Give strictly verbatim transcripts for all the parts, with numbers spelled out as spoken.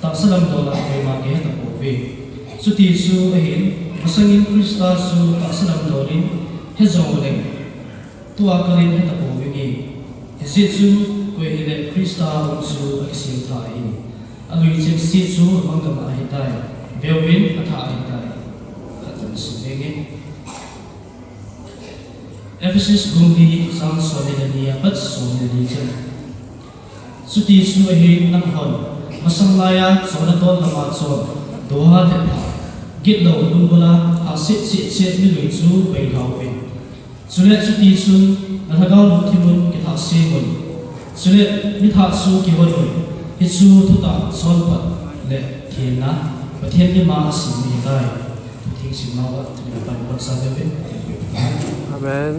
Tahsa damdol a koima kihe tapouve. Chuti chu ahin, masangin Krista chu tahsa damdol in he jongleng, tua kalin he tapouvinge. Hijeh chun koi hile Krista a um chu akisem tha ahi. Alui chengse chu amang gam a ahitai. Veuvin, athah ahitai. Khat chu sim inge. Ephesus bung li chang som le ni apat som le li chan. Chuti chu ahin nanghon masang laiya chonna tol lama chon, doha thepha, gitlou lunggul'a pha setset chet milui chu peilha uvin. Chule chuti chun nalhagao lungthimun kithah semun. Chule mithah chu kihonun. Hichu thutah chonphat le thenna Pathen lima asim ahitai. Thuthingsing nauva, thuthingsing nauva. Amen.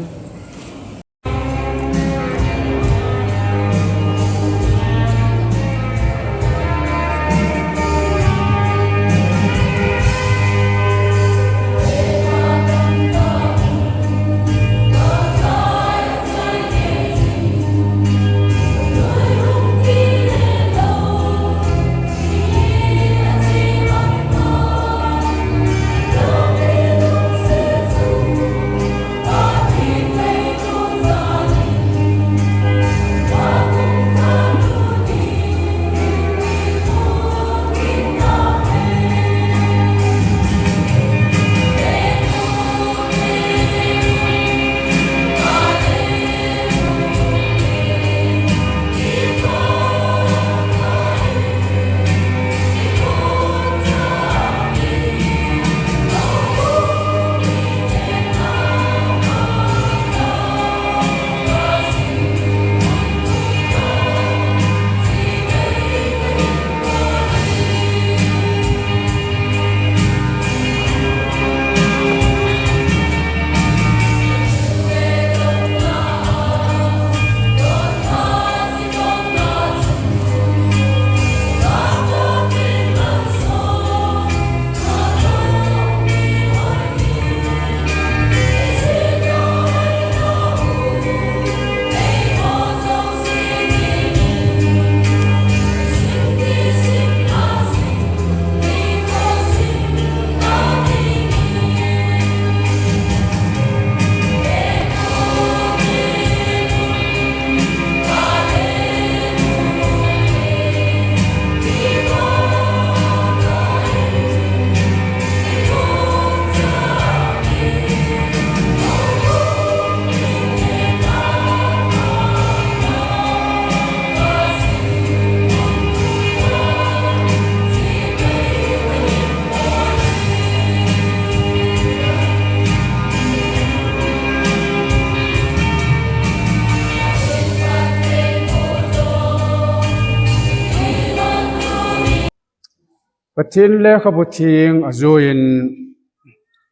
Pathen lekhabu theng ajoh in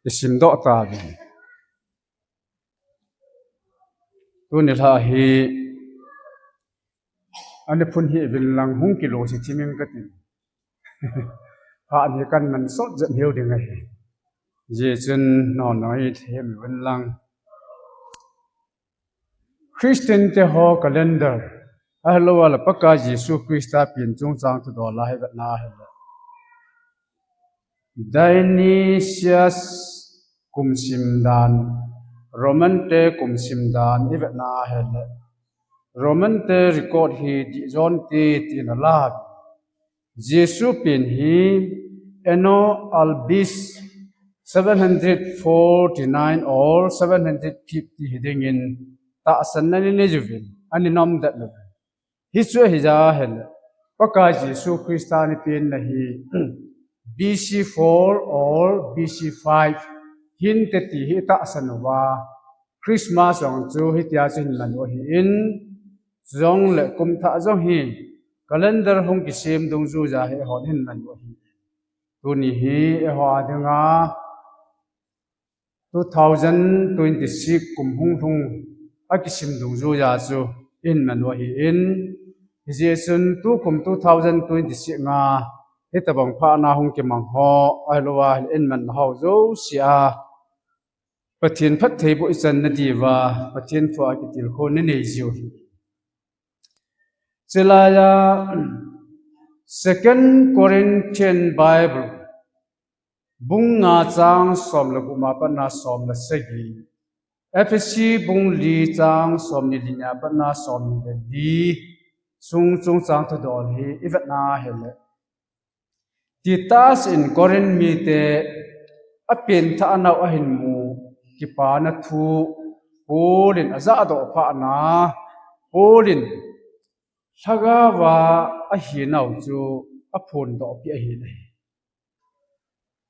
isimdoh tauvin. Tuni lha hi, ani phun hih uvin lang hung kilo se thim ing kati. Phat hi kaman sot jep hiu ding ahi. Hijeh chun nonoi them uvin lang. Christian te ho calendar, ahilouleh Pakai Jesu Christa pen chungchang thudol a hi vetna ahile, Dionysius kum sim dan, Roman te kum sim dan i vetna ahile, Roman te record hi Dijon te tin ala. Jesu pen hi Anno Albis seven hundred forty-nine or seven hundred fifty hi dingin tahsanna nei uvin, ani nom det lou. Hichu ahijeh ahile, Pakai Jesu Christa ni penna hi B C four or B C five hinte ti hi tahsan uva, Christmas jong chu hitia chu hin man u ahin, chujongle kum thah jong hi calendar hung kisem dungjuiya hi eihon hin man u ahi. Tuni hi eiho dinga two thousand twenty-six kum hung lhung akisim dungjuiya chu hin man u ahin, hijeh chun tukum two thousand twenty-six a hitobang phatna hung kimang ho, ahilouleh hin man ho jouse a Pathen phattheiboh ichan nadiuva, Pathen thua kitilkhou nanei jiu hi. Chulaiya, Second Corinthian Bible, bung nga chang som le gup a pat na som le sagi. Ephesi bung li chang som ni le ni a pat na som ni le li. Sung chungchang thudol hi i vet na hile. Titus in Corinth mite a pianthah nau a hin mu kipana thu Paul in a jahdoh phat na, Paul in lhagao a ahinau chu a phondoh pi ahi.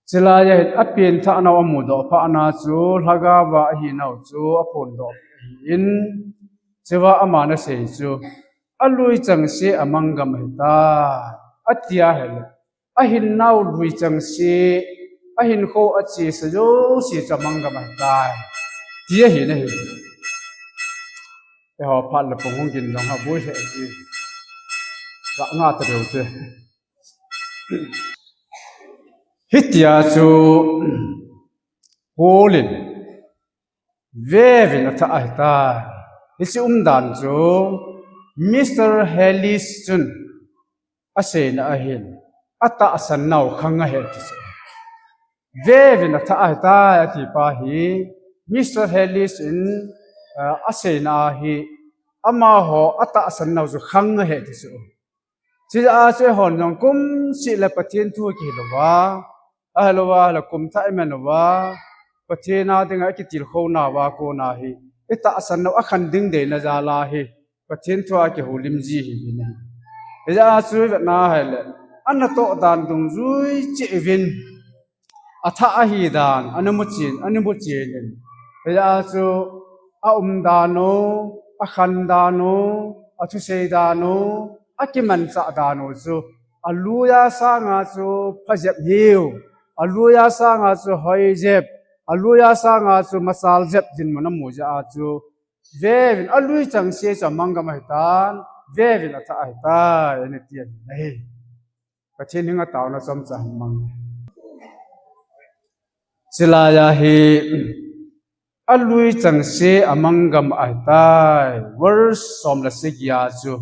Chulai a hin a pianthah nau a mudoh phat na chu lhagao a ahinau chu a phondoh pi ahi in, chua aman asei chu a lui chang se a manggam ahitai, ati ahile. A hinnau lui chang se, a hinkho a chesa jouse chu a manggam ahitai, ti ahi nahi. Eiho phat le pung hung gin jong ha boi he ti. Ra nga ta deu te. Hitia chu Paul in vevin athah ahitai. Hiche umdan chu Mister Harris chun aseina a hin, atahsan nau khang ahi ti chu. Vevin athah ahitai ati pa hi, Mister Harris in, ah, aseina a hi, amaho atahsan nau chu khang ahi ti chu. Chujeh a chu eihon jong kum seh le Pathen thu kihil uva, ahilou va, le kum thah i man uva, Pathen a dinga i kitilkhou nauva kona hi, i tahsan nau a khan ding deina jal a hi, Pathen thu a kihoulim ji hi hi ne. Hijeh a chu i vet na hile, ana toh dan dungjui cheh uvin, athah ahi dan, ana mu chen, ana mu chen in. Hijeh a chu, a um dan u, a khan dan u, a thusei dan u, a kimanchah dan u chu, a lui a sanga chu pha jep hiu, a lui a sanga chu hoi jep, a lui a sanga chu masal jep dinmun amu jeh a chu, vevin a lui chang se chu a manggam ahitan, vevin athah ahitai, ana ti ahi. Pathen henga taona chomcha hung mang. Chulai a hi, a lui chang se a manggam ahitai. Verse som le sagi a chu,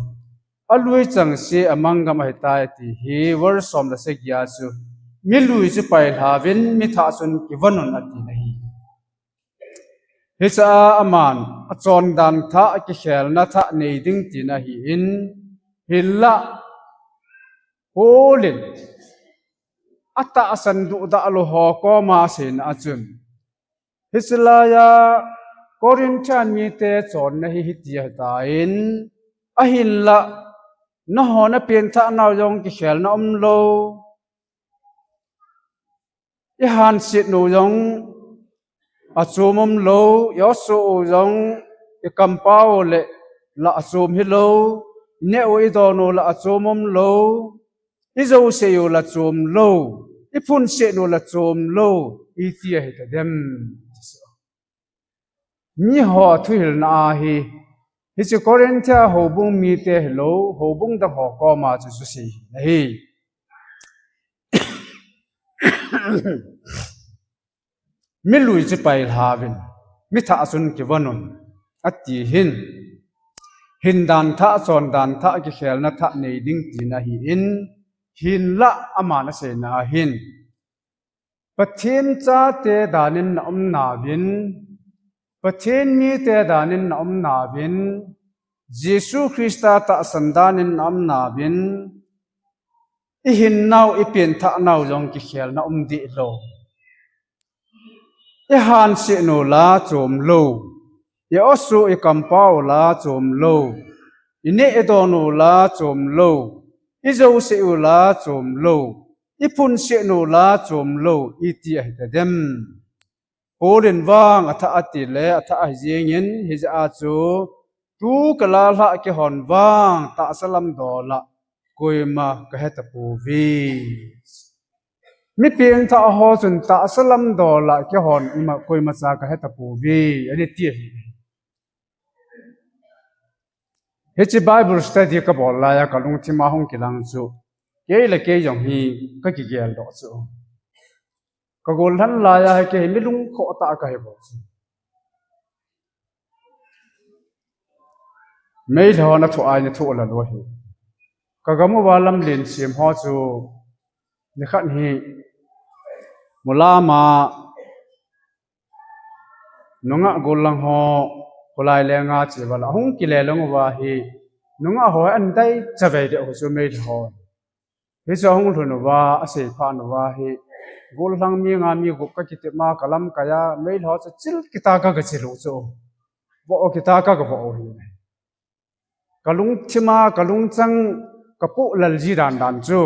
a lui chang se a manggam ahitai ti hi, verse som le sagi a chu, mi lui chu pailha uvin, mi thah chun kivon un ati nahi. Hiche a aman, achondan thah, akikhelna thah nei ding tina ahi in, hinlah, Paul in, atahsan duhdah lou ho koma aseina a chun. Hiche laiya, Corinthian mite chonna hi hiti ahitan, ahinlah, nahon apianthah nau jong kikhelna umlou. I hanset u jong achom umlou, i osuh u jong, i kampao le la achom hilou, i neh u i don u la achom umlou, i jouse u la chom lou, i phunset u la chom lou, iti ahi tadem. Miho thuhilna a hi, hiche Corinthia houbung mite hilou, houbung dang ho koma chu chusei ahi. Mi lui chu pailha uvin, mi thah chun kivon un, ati hin. Hindan thah, chondan thah, kikhelna thah nei ding tina ahi in, hinlah aman aseina ahin. Pathen chate danin na um nauvin, Pathen mite danin na um nauvin, Jesu Christa tahsan danin na um nauvin, i hinnau, i pianthah nau jong kikhelna um deh lou. I hanset u la chom lou, i osuh i kampao la chom lou, i neh i don u la chom lou, i jouse u la chom lou, i phunset u la chom lou, iti ahi tadem. Paul in vang athah ati le, athah ahi jengin, hijeh a chu, tu kal a lhah keihon vang, tahsa lam dol a, koima kahe tapouve. Mi pianthah ho chun tahsa lam dol a, keihon ima, koima cha kahe tapouve, ani ti ahi. Hiche Bible study kabol laiya kalungthim a hung kilang chu, kei le kei jong hi kakigel doh chu. Kagol lhan laiya hi kei hi mi lungkhoh tah kahi bou chu. Meilhei hon athu ai ni thu la lou hi. Ka gam uva lamlen sem ho chu nikhat hi mulam a nungah golhang ho kholai lenga che uva la hung kile lang uva hi nungah ho an dai chavei de ho chu Meitei ho. Hichu ahung lhun uva, asei phat uva hi, golhang mi nga mi gup ka kitep ma ka lamkai a, Meitei ho chu chil kita ka ka chil u chu. Vo kita ka ka vo u hi. Ka lungthim a, ka lungchang, ka poh lal ji dan dan chu.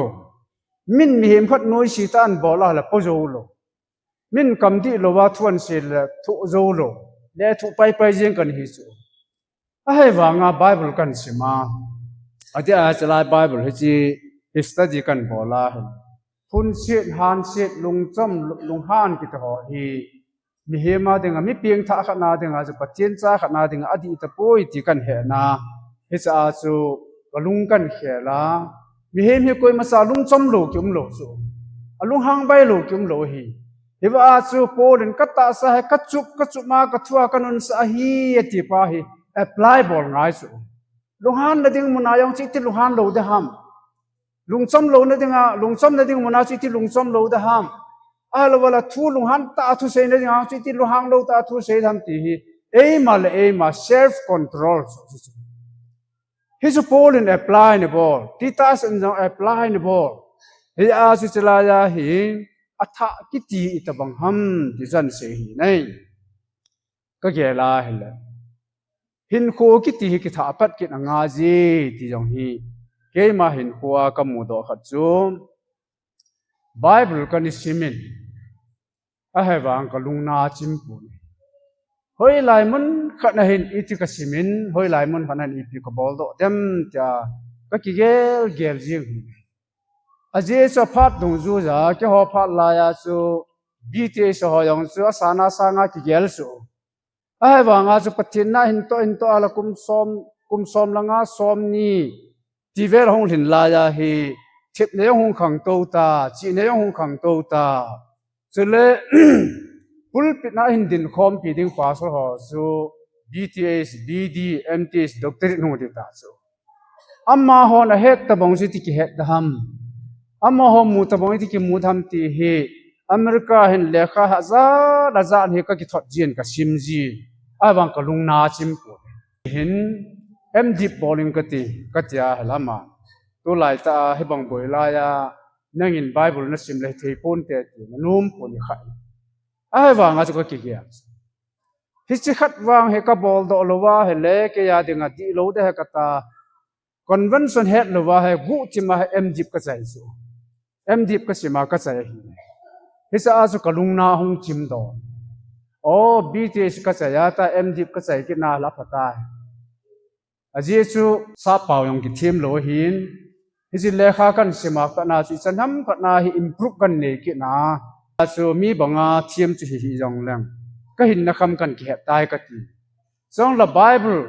Min mihem khat noise tah in bol a la po jou lou. Min kam dih louva thu an sei le thu jou lou. Le thu pai pai jeng kan hi chu. Ahivanga Bible kan sim a. Adeh a chulai Bible hiche hi study kan bol a hin. Phunset, hanset, lungchom, lunghan kiti ho hi. Mihem a dinga, mi pengthah khat na dinga, chu Pathen cha khat na dinga, adih tapoi ti kan hena. Hiche a chu ka lung kan khel a. Mihem hi koima cha lungchom lou kium lou chu. Alunghang bai lou kium lou hi. Hiva a chu Paul in ka tahsa hi ka chup, ka chup ma ka thu a ka nunsa hi ati pa hi apply bol ngai chu. Lunghan na ding mun a jong chu iti lunghan lou de ham. Lungchom lou na dinga, lungchom na ding mun a chu iti lungchom lou de ham. Ahilou le thu lunghan tah thu sei na dinga chu iti lunghang lou tah thu sei de ham ti hi. Eima le eima self control chu. Hichu Paul in apply ni bol. Titus in jong apply ni bol. Hia chu chulai a hi athah kiti itobang ham ti chan sei hi nai. Ka gel a hile. Hinkho kiti hi kithah pat kit angai ji ti jong hi. Keima hinkho a ka mudoh khat chu. Bible kan i sim in. Ahivang ka lung na chim pon. Hoilai mun khat na hin iti ka sim in, hoilai mun khat na hin ipi ka boldoh dem tia ka kigel gel jing hi. Ajeh chu aphat dungjuiya, keiho phat laiya chu B T S ho jong chu asanga sanga kigel chu. Ahivanga chu Pathen na hin toh, hin toh a la kum som, kum som le nga som ni. Ti vel hung lhin laiya hi, thepna jong hung khangtou ta, chihna jong hung khangtou ta. Chule, pulpit na hin dinkhompi ding pastor ho chu B T S, B D, M T S, doctorate hung ding ta chu. Amahon ahet tabang chu iti kihet da ham. Amaho mu tabang iti kimu da ham ti hi. America hin lekha hajar hajar hi ka kithot jin ka sim jin. Ahivang ka lung na chim pon. Hin M.Div bol ing kati, kati a hi lama. Tulai tah a hibang boi laiya, nangin Bible na sim le thei ponte ti, na nom pon i kha. Ahivanga chu ka kigel. Hiche khat vang hi ka boldoh louva hile, keiya dinga dihlou de hi kata. Convention het louva hi guhthima hi M.Div ka chai chu. M.Div ka sima ka chai hi. Hiche a chu ka lung na hung chim doh. O, B T S ka chai a ta M.Div ka chai kit na la pha tai. Ajeh chu sappao jong kithem lou ahin. Hiche lekha kan sima khat na chu ichan ham khat na hi improve kan nei kit na. Achu mi banga thiam chu hi hi jong leng. Ka hinna kham kan kihet tai kati. Chule Bible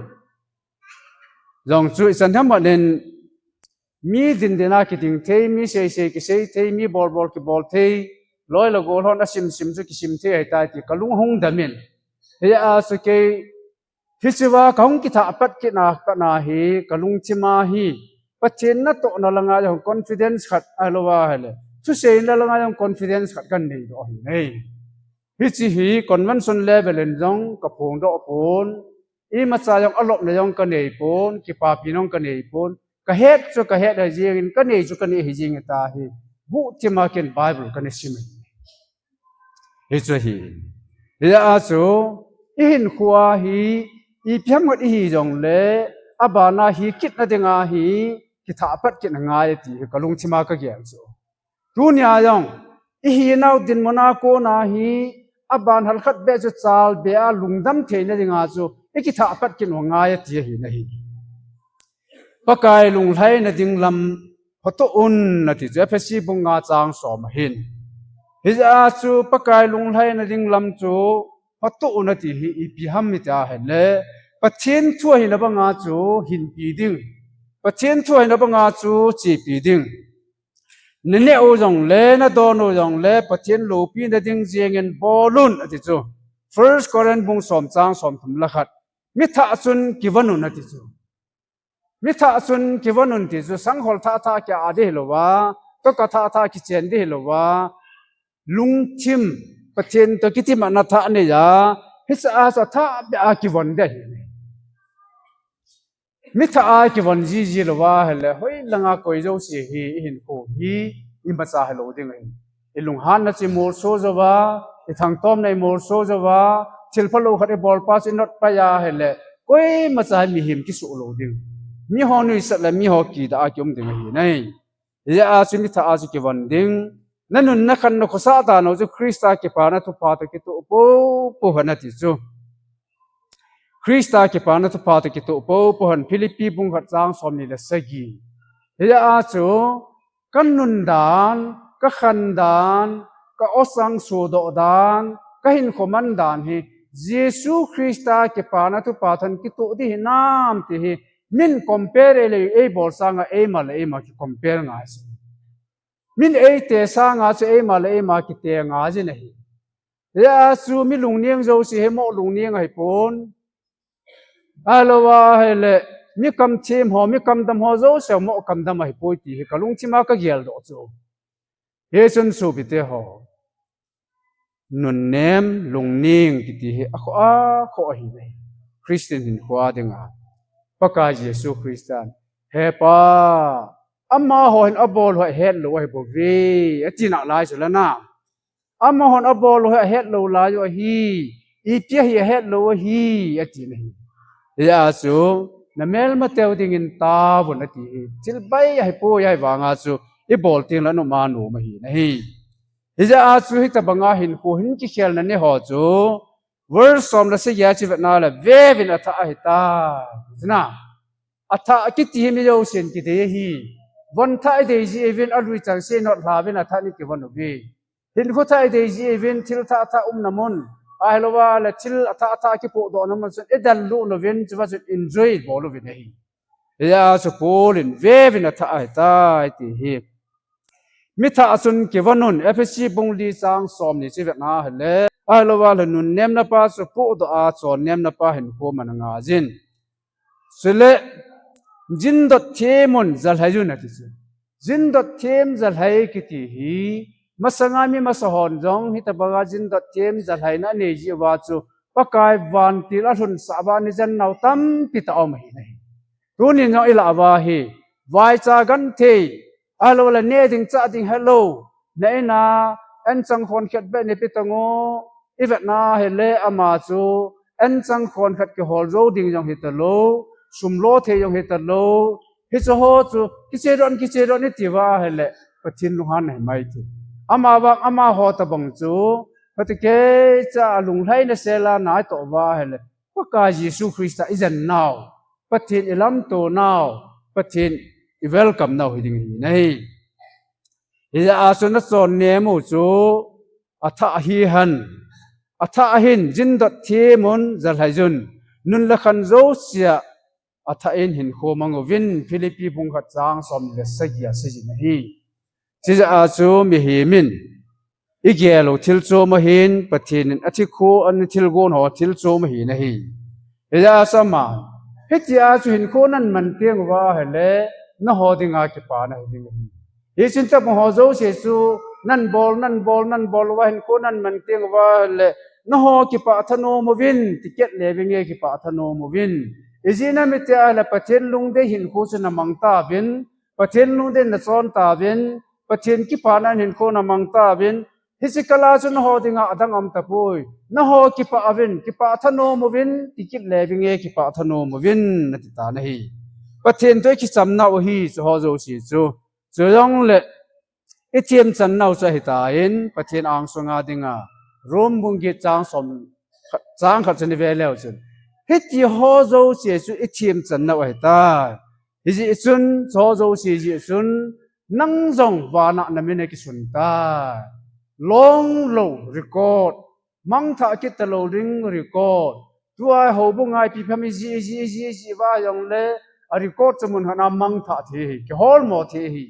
jong chu ichan ham khat nin mi din din a kiding thei, mi sei sei kisei thei, mi bol bol kibol thei, loi le gol hon asim sim chu kisim thei ahi tai ti ka lung hung dam in. Hia chu kei hichea ka hung kithah pat kit na, pat na hi ka lungthim a hi Pathen natohna langa jong confidence khat ahilouva hile. Thuseina langa jong confidence khat kan nei doh ahi nai. Hiche hi convention level in jong ka phongdoh pon. Imacha jong alopna jong ka nei pon, kipapi jong ka nei pon. Ka het chu ka het ahi jeng in, ka nei chu ka nei ahi jeng in ta hi. Guhthima ken Bible ka nei sim in. Hichu hi. Hia chu, i hinkho a hi, ipi ham khat ihi jongle, abana hi kitna dinga hi, kithah pat kit angai ti hi ka lungthima ka gel chu. Tunia jong, ihinau dinmun a kona hi, aban halkhat beh chu chalbe a lungdam theina dinga chu, i kithah pat kit u angai ti ahi nahi. Pakai lunglhaina ding lam phatah un ati chu Ephesi bung nga chang som ahin. Hijeh a chu Pakai lunglhaina ding lam chu phatah un ati hi ipi ham iti a hile, Pathen thu ahina banga chu hinpi ding. Pathen thu ahina banga chu chepi ding. Na neh u jongle, na don u jongle, Pathen loupina ding jeng in bol un ati chu. First Corinth bung som chang som thum le khat. Mi thah chun kivon un ati chu. Mi thah chun kivon un ti chu, sanghol thah thah kia ding hilouva, toka thah thah kichen ding hilouva, lungthim, Pathen toh kitimatna thah neiya, hiche a chu athah beh a kivon ding ahi. Mi thah a kivon jiji louva ahile, hoilanga koi jouse hi, ihinkho hi, imacha hilou ding ahi. Ilunghanna chu imolso jouva, ithangtomna imolso jouva, thil phalou khat ibol pa chu inot pai ahile, koimacha hi mihem kisuh lou ding. Miho nuisat le miho kidah a kium ding ahi nai. Hijeh a chu mi thah a chu kivon ding. Nanun nakhan nakhosah dan u chu Christa kipana thupha toh kitoh poupou hen ati chu. Christa kipana thupha toh kitoh poupou hen, Philippi bung khat chang somni le sagi. Hijeh a chu, kanun dan, kakhan dan, ka-osang sodoh dan, kahinkho man dan hi, Jesu Christa kipana thupha toh kitoh ding hinam ti hi, min compare eilei eibol sanga eima le eima kicompare ngai chu. Min eite sanga chu eima le eima kite ngai jin ahi. Hijeh a chu mi lungneng jouse hi moh lungneng ahipon. Ahilouva ahile, mi kamthem ho, mi kamdam ho jouse moh kamdam ahipoi ti hi kalungthima kageldoh chu. Hichun sopite ho, nunnem, lungneng kiti hi akhoh, akhoh ahi nai. Christian hinkho a dinga, Pakai Jesu Christan, He Pa, amaho hin abol u hi ahetlou ahibouve, ati nalai chu lana. Amahon abol u hi ahetlou lai u ahi, ipi ahi ahetlou u ahi, ati nahi. Hijeh a chu, namelmateu dingin taovun ati hi. Thil bai ahipoi, ahivanga chu, ibol tengle anom a nom ahi nahi. Hijeh a chu hitobanga hinkho hin kikhelna nei ho chu, verse som le sagi a chu ivetna le, veuvin athah ahitai. Chuna, athah kiti hi mi jousen kidei ahi. Von thah idei jiuvin, alui chan se notlhauvin athah in kivon uve. Hinkho thah idei jiuvin, thil thah thah umna mun, ahilouva le thil athah thah kipohdohna mun chun idallut uvin, chuva chun enjoy bol uvin ahi. Hijeh a chu Paul in veuvin athah ahitai ti hi. Mi thah chun kivon un, Ephesi bung li chang somni chu ivetna hile, ahilouva le nunnemna pa chu pohdoh a, chonnemna pa hinkho man angaijin. Chule, jindot them un jalhai un ati chu. Jindot them jalhai kiti hi, masanga mi masahon jong hitobanga jindot them jalhaina anei jiuva chu, Pakai vantil alhunsah uva ana jen nau tampi tah aum ahi nahi. Tunin jong ilah uva hi, vaicha genthei, ahilouleh neh ding chah ding helou, na in a, anchang khonkhat beh neipe tango, ivetna hile ama chu, anchang khonkhat kihol jou ding jong hitalou, sum lo thei jong hitalou, hiche ho chu, kiche doh in, kiche doh in iti uva ahile, Pathen lunghanna ahi mai thei. Amavang amaho tobang chu, phatecha alunglhaina sela naitoh uva ahile, Pakai Jesu Christa ijen nau, Pathen ilamto nau, Pathen iwelcome nau hiding ahi nahi. Hijeh a chu nachonnem u chu athah hihen, athah hin jindot them un jalhai un, nun le khan jousea athah in hinkho mang uvin, Philippi bung khat chang som le sagi a asei jin ahi. Hijeh a chu mihem in igel u thil chom ahin, Pathen in athikhu, anathilgon ho thil chom ahi nahi. Hijeh a chu ama, hitia chu hinkho naman teng uva ahile, nangho dinga kipana hiding ahi. Hichun tobang ho jouse chu, nabol, nabol, nabol uva hinkho naman teng uva ahile, nangho kipah thanom uvin, ticket le vinge kipah thanom uvin. Ijeh inem itile Pathen lungdei hinkho chu namang tauvin, Pathen lungdei nachon tauvin, Pathen kipana hinkho namang tauvin, hiche kal a chu nangho dinga adang aum tapoi. Nangho kipah uvin, kipah thanom uvin, ticket le vinge kipah thanom uvin, ati tan ahi. Pathen toh ikichamna u ahi, chuho jouse chu. Chujongle, ithemchanna u chu ahitan, Pathen angsunga dinga, Rom bung get chang som, chang khat chu ive leu chun, hitiho jouse chu ithemchanna u ahitai. Hijeh chun, chuho jouse jeh chun, nang jong vana namin akisun tai. Longlou record, mangthah kit talou ding record. Tua houbung a ipi ham ijih, ijih, ijih, ijih uva jongle, a record chu mun khat a mangthah thei ahi, kiholmo thei ahi.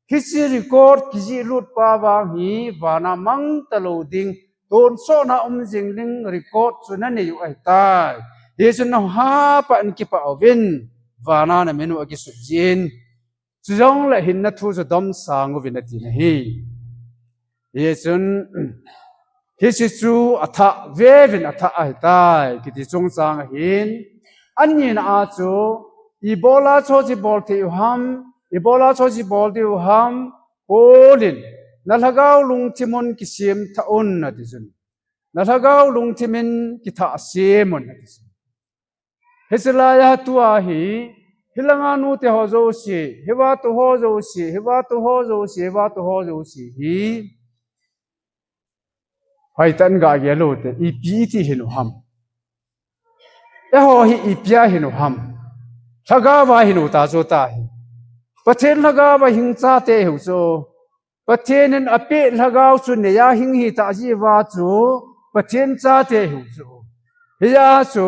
Hiche record kijih lut pa vang hi vana mang talou ding, tonsot na um jing ding record chu nanei u ahitai. Hichun nangho pah in kipah uvin, vana namin u akisut jin, chujongle hinna thu chu domsang uvin ati nahi. Hichun, hiche chu athah veuvin athah ahitai, kiti chungchang ahin. Anina a chu, ibola chu hiche bol thei u ham, ibola chu hiche bol diu ham, Paul in, na lhagao lungthim un kisem thah un ati chun. Na lhagao lungthim in kithah sem un ati chun. Hiche laiya tua hi, hilanga nute ho jouse, hiva tu ho jouse, hiva tu ho jouse, hiva tu ho jouse hi. Hoitah in gah gel ute, ipi iti hinu ham. Eiho hi ipi a hinu ham. Lhagao va hinu ta chu tahi. Pathen lhagao va hing chate hiu chu. Pathen in apeh lhagao chu neiya hing hita jiuva chu, Pathen chate hiu chu. Hia chu,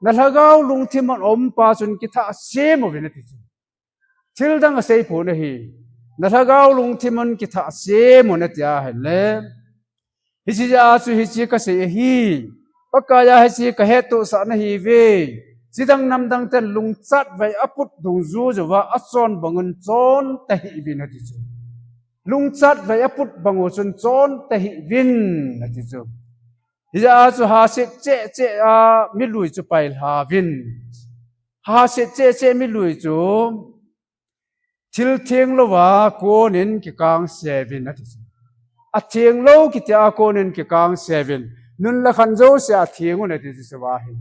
na lhagao lungthim a um pa chun kithah sem uvin ati chu. Thil dang asei pon ahi. Na lhagao lungthim un kithah sem un ati ahile. Hiche jeh a chu hiche kasei ahi. Pakaiya hiche kahettohsah nahiuve. Chidang namdang ten lungchat vai aput dungjuiya achon bang un chon tahih uvin ati chu. Lungchat vai aput bang u chun chon tahih uvin ati chu. Hia chu haset cheh cheh a milui chu pailha uvin. Haset cheh cheh milui chu thil theng louva konin kikangse uvin ati chu. Atheng lou kiti a konin kikangse uvin. Nun le khan jouse atheng un ati chu va hi.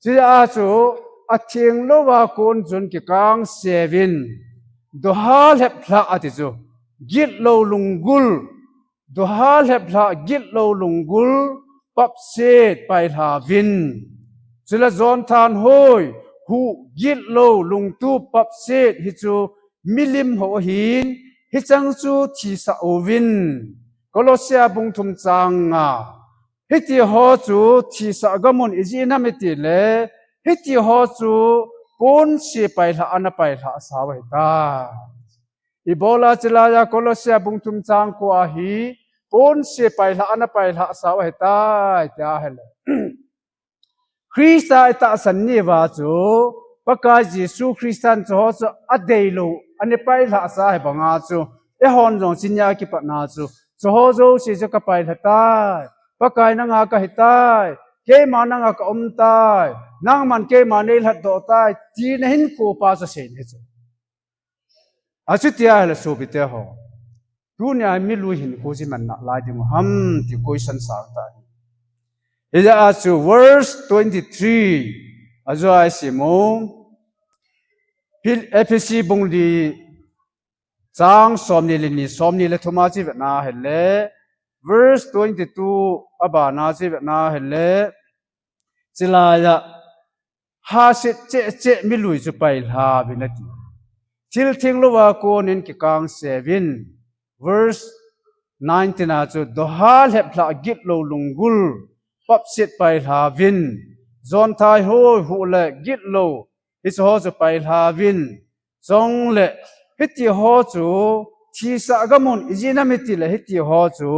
Hia chu atheng louva kon chun kikangse uvin. Doha lhep lhah ati chu. Gitlou lunggul. Doha lhep lhah gitlou lunggul papset pailha uvin. Chule jonthan hoi, huh gitlou lungtup papset hichu milim ho ahin, hicheng chu thisah uvin. Kolosia bung thum chang nga. Hiti ho chu thisah gam un ijeh inem itile, hiti ho chu ponse pailha ana pailhah sau ahitai. Ibola hiche laiya Kolosia bung thum chang ko a hi, ponse pailha ana pailhah sau ahitai, tia ahile. Christa itahsan niuva chu, Pakai Jesu Christan chuho chu adeilou, ana pailhah sa ahi banga chu, eihon jong hiche nia kipatna chu, chuho jouse chu kapailha tai, Pakai nanga kahitai, keima nanga kaum tai, nangman keima neilhatdoh tai, tina hinkho pa chu asei ahi chu. Achuti ahile sopite ho. Tunia milui hinkho chu iman nalai diu ham ti question sa tahi. Hia chu verse twenty-three. Ajou a isim u. Ephesi bung li chang somni le ni, somni le thum a chu ivetna ahile. Verse twenty-two abana chu ivetna ahile. Hiche laiya haset cheh cheh milui chu pailha uvin ati. Thil theng louva konin kikangse uvin. Verse nineteen a chu doha lhep lhah gitlou lunggul papset pailha uvin. Jonthai hoi, huh le gitlou hichu ho chu pailha uvin. Chule hiti ho chu thisah gam un ijeh inem itile hiti ho chu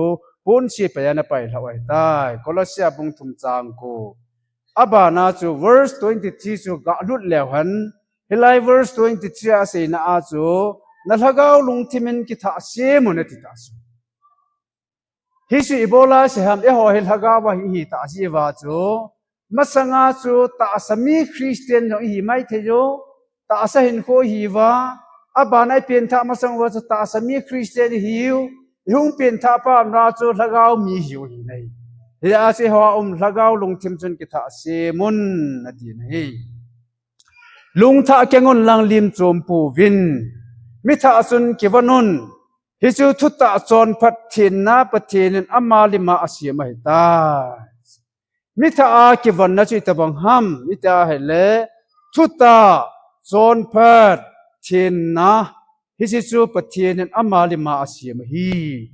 ponse pai ana pailhah u ahitai. Kolosia bung thum chang ko. Abana chu verse twenty-three chu galut leu hen. Hilai verse twenty-three a aseina a chu, na lhagao lungthim in kithah sem un ati ta chu. Hichu ibola asei ham, eiho hi lhagao va hi ihi ta jiuva chu. Masanga chu tahsa mi Christian jong ihi maithei u. Tahsa hinkho ihiuva. Abana ipenthah masang uva chu tahsa mi Christian ihiu. Ihung penthah pa umna chu lhagao mi ihiu ahi nai. Hia chu eiho a um lhagao lungthim chun kithah sem un ati nahi. Lungthah keng un lang lim chom pouvin. Mithah chun kivon un. Hichu thutah chonphat thenna Pathen in ama lima asem ahitai. Mithah a kivonna chu itobang ham, iti ahile, thutah chonphat thenna, hiche chu Pathen in ama lima asem ahi.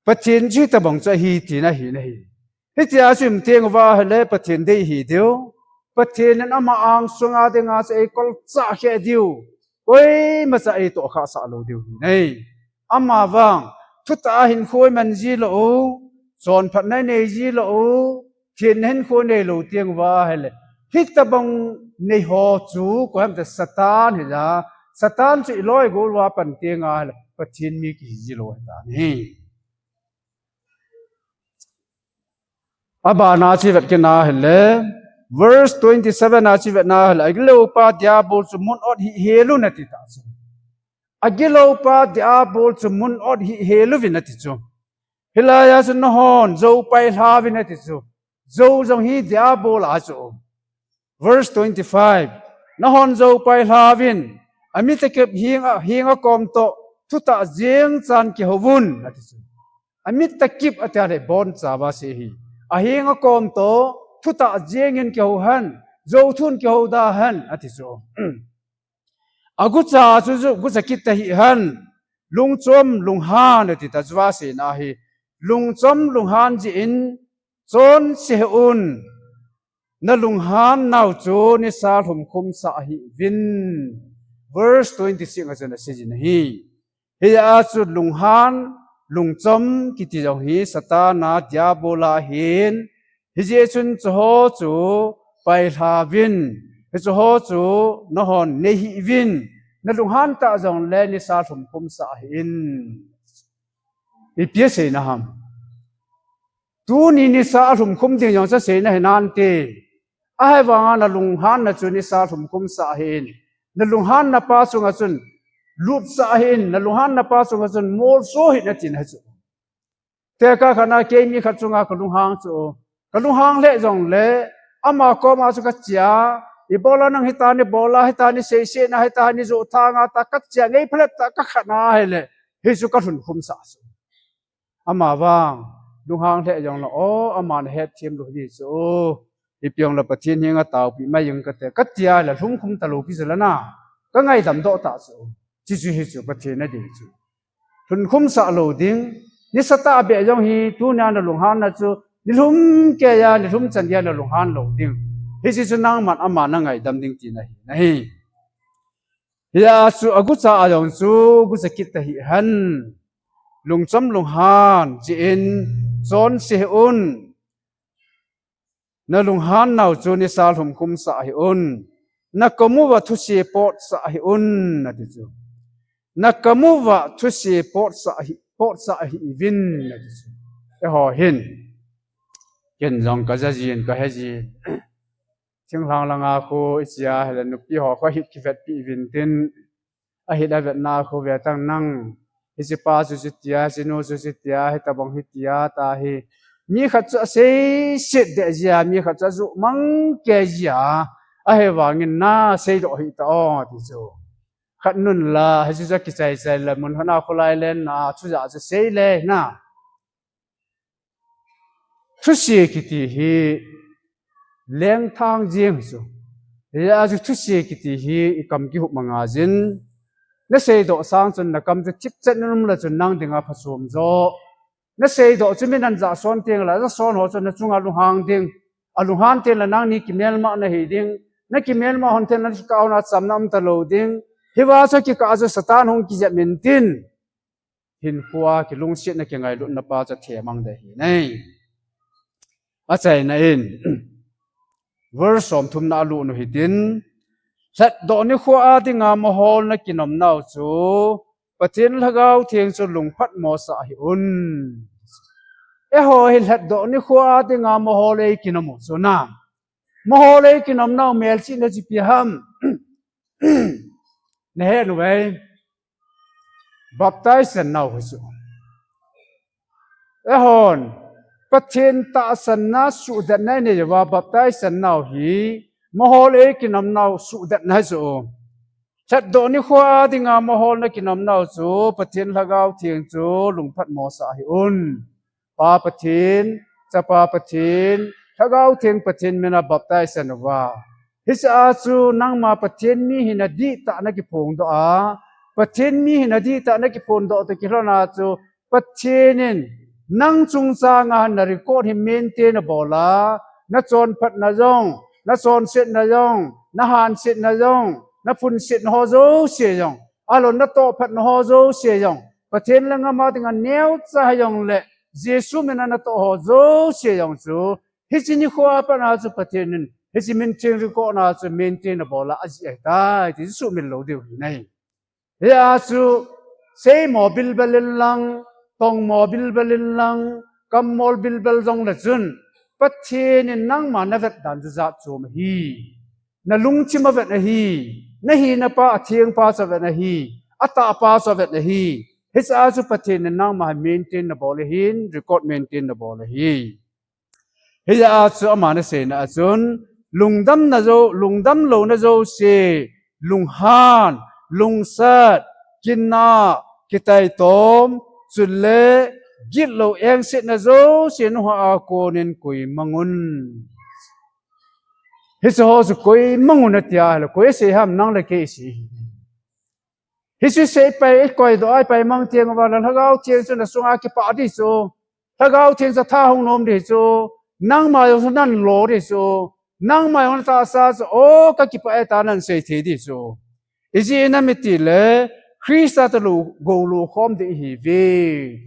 Pathen chu hitobang chu ahi tina ahi nahi. Hitia chu imu teng uva ahile Pathen dei ihi diu. Pathen in ama angsunga dinga chu eikolchah kheh diu. Koima cha eitoh khah sah lou diu ahi nai. Ama vang, thutah a hinkho iman ji lou u, chonphatna inei ji lou u, thenna hinkho inei lou teng uva ahile, Hitabang nei ho chu koi ham tia Satan hi a. Satan chu i loi gol uva pan teng a Pathen mi kihi ji lou ahi tan ahi. Abana chu i vet kit na hile, verse twenty-seven a chu i vet na hile, agilou pa Diabol chu mun ot hih hel un ati ta chu. Agilou pa Diabol chu mun ot hih hel uvin ati chu. Hilai a chu nahon jou pai lha uvin ati chu. Jou jong hi Diabol a chu. Verse twenty-five. Nahon jou pai lha uvin, amit a kip hing a, hing a kom toh, thutah jeng chan kihou vun, ati chu. Amit a kip ati a le bon cha va se hi. Ahing a kom toh, thutah jeng in kihou hen, jou thun kihou da hen, ati chu. Agucha chu ju, gucha kit ta hih hen, lungchom, lunghan, ati ta chu va se na hi. Lungchom, lunghan jeh in, chonse hih un. Na lunghan nau chu nisa lhumkhum sah hih uvin. Verse twenty-six a chun asei jin ahi. Hia chu lunghan, lungchom kiti jong hi Satan a Diabol a hin. Hijeh chun chuho chu pai lha uvin. Hichu ho chu nahon nei hih uvin. Na lunghan ta jong le nisa lhumkhum sah hih in. Ipi asei na ham. Tuni nisa a lhumkhum ding jong chu asei na hi nante. Ahivanga na lunghan na chu nisa lhumkhum sah hih in. Na lunghan na pa chunga chun lut sah hih in. Na lunghan na pa chunga chun molso hih in ati na chu. Tekah khat na kei mi khat chunga ka lunghang chu. Ka lunghang lheh jong le, ama koma chu ka chia, ibola nang hita ni bola, hita ni seise na, hita ni jo thanga ta ka chia ngei phalet ta ka khat na hile. Hichu ka lhumkhum sah chu. Ama vang, lunghang lheh jong le, o, aman hetthem lou hi chu. Ipi jong le Pathen henga taopi mai jeng kate, ka tia le lhumkhum ta lou pi jeh le na, ka ngaidam doh ta chu. Chuchu hi chu Pathen a dei chu. Lhumkhum sah lou ding, nisa tah beh jong hi, tunia na lunghan na chu, nilhum keiya, nilhum chan dia na lunghan lou ding. Hichu chu nangman aman na ngaidam ding tina hi, na hi. Hia chu agucha a jong chu gucha kit ta hih hen. Lungchom lunghan, jeh in, chonse hih un. Na lunghan nau chu nisa lhumkhum sah hih un. Na kom uva thuse pot sah hih un, ati chu. Na kom uva thuse pot sah hih, pot sah hih uvin, ati chu. Eiho hin. Ken jong ka ja jin, ka he jin. Thinglhang langa khu i chia hile nupi ho khu ahit kivetpi uvin tin, ahit avetna khu ve tang nang, hiche pa chu chutia, hiche nu chu chutia, hitabang hitia ta hi. Mi khat chu aseiset deh jia, mi khat chu ajuh mang kei jia, ahivangin na seidoh hih ta o ti chu. Khat nun la, hiche chu akichai chai la, mun hon a khulai len na, chu ja chu sei le na. Thuse kiti hi lengthang jeng chu. Hia chu thuse kiti hi i kam kihup manga jin. Na seidoh sang chun na kam chu thipchet na um le chun nang dinga phachom jo. Na seidoh chu min an ja son teng le, ja son ho chun na chunga lunghang ding. Alunghan teng le nangni kimelma na hi ding. Na kimelma hon teng le na kikah a chamna um ta lou ding. Hiva chu kikah chu Satan hung kijep min tin. Hinkhoa kilungsetna kingailutna pa chu themang ding ahi nai. Achaina in, verse somthum na alut u hitin, lhatdoh nikho a dinga mohol na kinom nau chu, Pathen Lhagao Theng chu lungphat mosah hih un. Eiho hi lhatdoh nikho a dinga mohol ei kinom u chu na. Mohol ei kinom nau melchihna chu ipi ham. Na he uve. Baptize nau hi chu. Eihon, Pathen tahsanna suhdetna i nei uva baptize nau hi, mohol ei kinom nau suhdetna hi chu. Lhatdoh nikho a dinga mohol na kinom nau chu, Pathen Lhagao Theng chu lungphat mosah hih un. Pa Pathen, Chapa Pathen, Lhagao Theng Pathen mina baptize uva. Hiche a chu nangma Pathen mi hina dihtah na kiphongdoh a, Pathen mi hina dihtah na kiphongdoh toh kilhon a chu Pathen in nang chungchang a na record hi maintain abol a, na chonphatna jong, na chonsetna jong, na hansetna jong, na phunsetna ho jouse jong, alon na tohphatna ho jouse jong, Pathen le ngam a dinga neocha hijongle, Jesu mina natoh ho jouse jong chu, hiche nikho a pat a chu Pathen in Hiche min theng record na chu maintain abol a ajih ahitai, ti chu sumil lou diu ahi. Hia chu, seimo bilbel in lang, tongmo bilbel in lang, kammol bilbel jong le chun, Pathen in nangma navet dan chu jat chom ahi. Nalungthim avet ahi. Nahi napa atheng pa chu avet ahi. Atah pa chu avet ahi. Hiche a chu Pathen in nangma maintain nabol ahin, record maintain nabol ahi. Hia chu ama naseina a chun, lungdamna jo, lungdam louna jouse, lunghan, lungset, kinah, kitaitom, chule, gitlou engsetna jouse nungah a konin koimang un. Hiche ho chu koimang un atia, ahile koi asei ham, nang le kei asei ahi. Hiche sei pai, i koidoh a i paimang teng uva le Lhagao Theng chu nasunga kipah ding chu. Lhagao Theng chu atha hung nom ding chu. Nangma jong chu nan lo ding chu. Nangma jong natahsa chu, o, kakipah e tia nan sei thei ding chu. Ijeh inem itile, Christa toh lou, goulo khom ding ihiuve.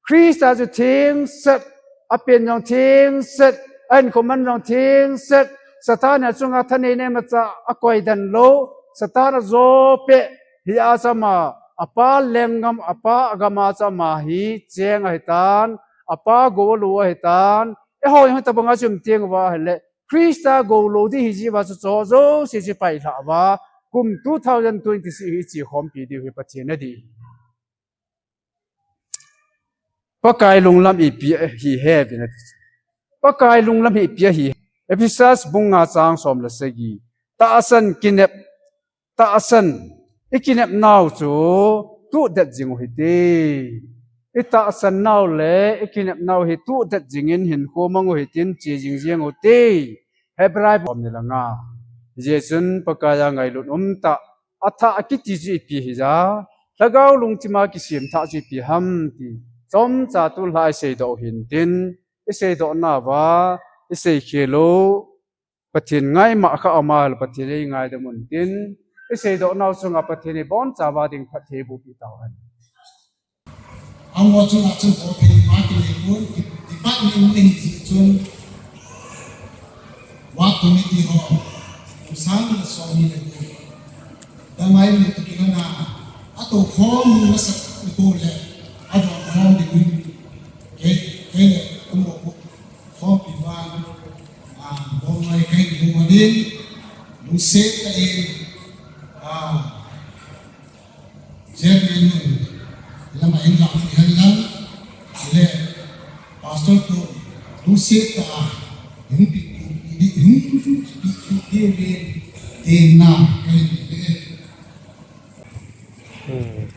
Christa chu thengset, apen jong thengset, ahinkho man jong thengset, Satan in achunga thanei nei macha akoi den lou, Satan ajo peh, hia chu ama, apa lenggam, apa agam a chu ama hi cheng ahitan, apa gou alou ahitan, eiho jong hitobanga chu um teng uva ahile, Christa goulo ding ahi jeh uva chu chuho jouse chu pailhah uva, kum two thousand twenty-six hi iche khompi diu hi Pathen nadei. Pakai lunglam ipi ahi he vin ati. Pakai lunglam hi ipi ahi. Ephesus bung nga chang som le sagi. Tahsan kinep, tahsan, i kinep nau chu tudet jing u hite. I tahsan nau le i kinep nau hi tudet jingin hinkho mang u hitin che jing jeng u hite. Hebrai bung ni le nga. Hijeh chun Pakai a ngailut um tah, athah akiti chu ipi hija, Lhagao lungthima kisem thah chu ipi ham ti, chomcha tulha iseidoh u hintin, iseidoh nauva, isei khel u, Pathen ngaima kha ama le Pathen in eingaidam un tin, iseidoh nau chunga Pathen in ibonchauva ding phatthei bohpeh tauhen. Amaho chunga chun bol thei ma kinei pon, department ni hi chun, work committee ho, kum sang le som ni le gup. Damai mi tu kilona, atou khom ni masa ni ko le, adon khom ni ko. Kei, kei le, kum ko, khompi vang, ah, bol ngai kahin bol manin, lungset tah in, ah, Chairman nu, lama hin lang, hin lang, le, Pastor tu, lungset tah a, hung pi, hung pi, hung pi, hung pi, hung pi, hung pi, na, kahin, le. Hmm.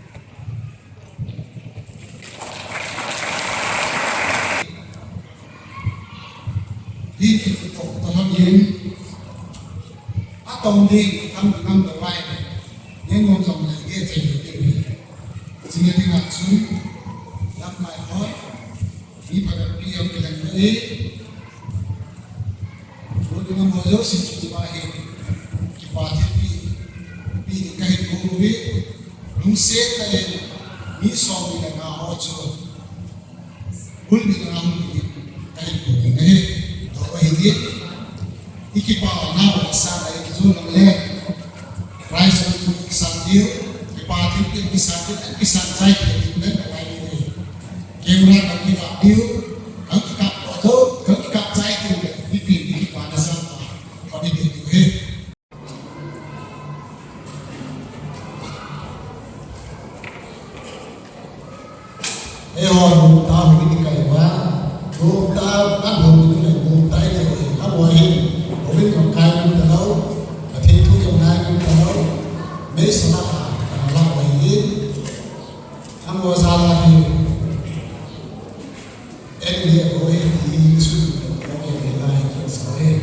Hi ki to, to ham yin. A tong ding, kam, kam to bai. Yen ngom song le, ye che, ye che. Sing ye ting a chun. Lam mai hoi. Mi pa da pi yong ki lang e. Ko ding mo yo si ki ba he. Kipa thilpi. Pi ni kahin ko pi. Lungset tah in. Mi som ni le nga ho chu. Bul ni ka ram ni, kahin ko ni nahi, to ahi ni. I kipana ho sa lai ki jun le. Prize ho tu kisan diu, kipa thilpi kisan diu, kisan chai diu, le ka lai ni. Camera ka kipa diu, ka kikap to, ka kikap chai diu, ni pi ni kipana sa ta, ka ni diu he. Eiho, nungta hung in kai uva, nungta, kan hung in kai, nungta in kai, amaho hin, hung in kai ngai talou, Pathen thu jong ngai ngai talou, meisel a, kan la uva hin, amaho jal a hin, en le ko hin, hin su, ko hin, hin la hin, hin sa hin.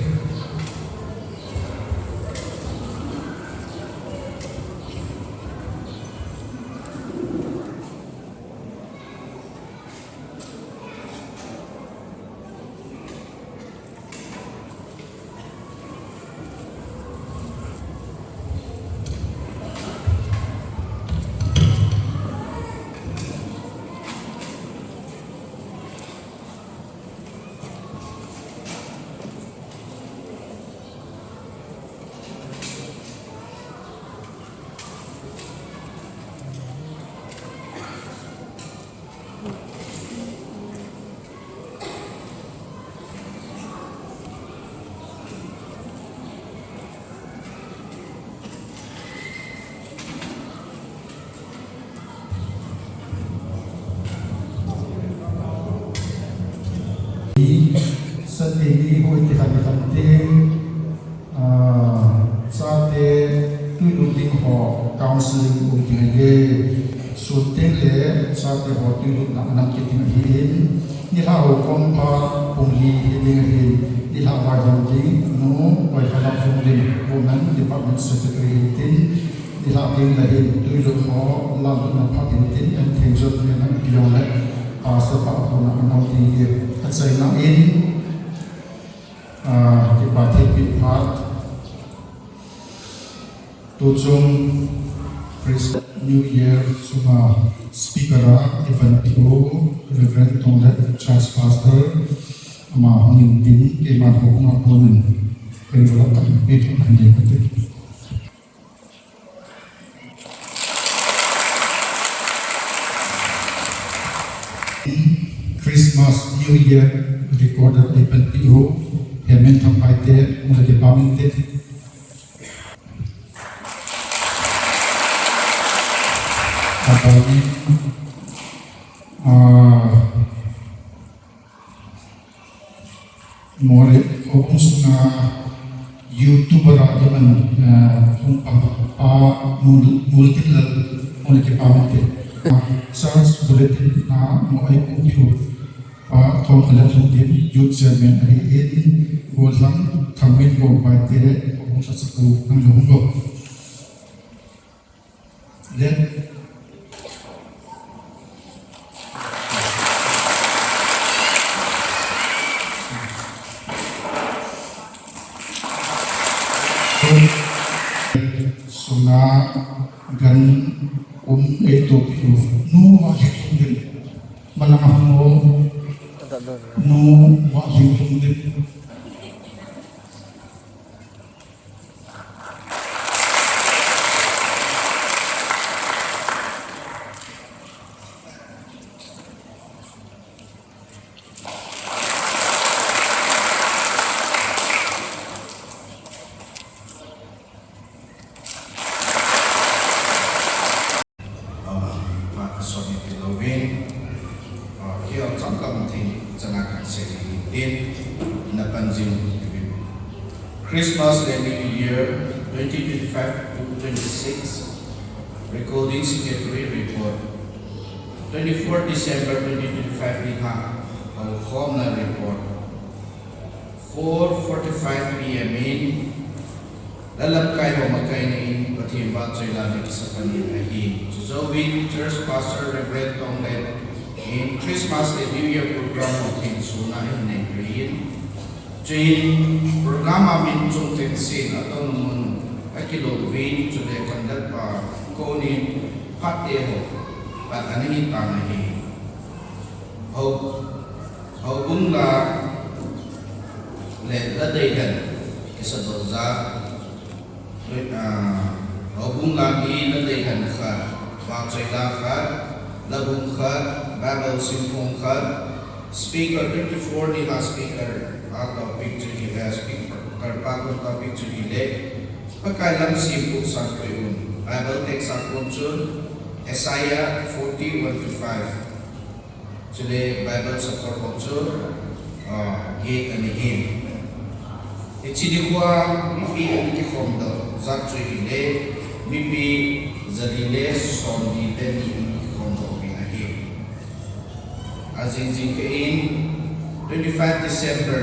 Sate ho tuilutna anam kit ding ahin, nilhah ho kom pha pung li hi ding ahin, nilhah vaihom ding Nu Boikhalap Lungding, Women Department Secretary hintin, nilhah ding le hin tuilut ho lamlutna phat hintin, N. Thengjot le N. Piong le Pastor pa puna anam ding hi achaina in, ah, kipa thilpeh phat. Tuchung Christmas New Year sunga speaker a ipanpi u Reverend Tonglet, Church Pastor, ama hung intin, keiman hung a konin kei vala kan pe thon han nei kate. Christmas New Year recorder ipanpi u Hemen Thangpaite, mula ke paminte. Abangin, ah, Mole, houbung sunga YouTuber a iman, ah, hung pang pa, Mul-, Multinlal, mole ke paminte. Ah, Church Bulletin a mo ai pu piu. Pa Thongkhalel Lungding, Youth Chairman ahin, Golhang Thangminlal Paite, Houbung Lhachapu, nang le hung lo. Let. Sunga gan um ei to pi u. Nu Vahlinglungding. Malang a hung o. Nu Vahlinglungding. Ah, phat sot ni ti louvin, ah, kei jong chomkhat thil chana kan sei ding ahi, ina pan jing uvin. Christmas and New Year twenty twenty-five to twenty-six, Recording Secretary Report. Twenty-fourth December twenty twenty-five ni ha, houkhomna report. Four forty-five P M in, la lamkai ho makaina in, Pathen vahchoila ana kisa pan in ahi. Chujouvin, Church Pastor Reverend Tonglet in Christmas le New Year program ho thensona ahin nei peh in. Chuin, program a min chungchang sen, atou mun, akilo uvin, chule conductor pa konin, phat te ho, pat ana hin pan ahi. Hou, houbung la le la deidan kisa doh jat, ah, houbung la mi la deidan khat, vahchoila khat, labung khat, Bible simphong khat, speaker twenty-four ni ha speaker a topic chu hile, speaker pa kon topic chu hile, Pakai lam semkhu sangpeh un, Bible text a kon chun, Isaiah forty, one to five. Chule Bible support ho chu, ah, get ana hin. Hiche nikho a mipi ana kikhom doh jat chu hile, mipi jali le somli le ni ana kikhom doh uvin ahi. Ajing jing kah in twenty-five December,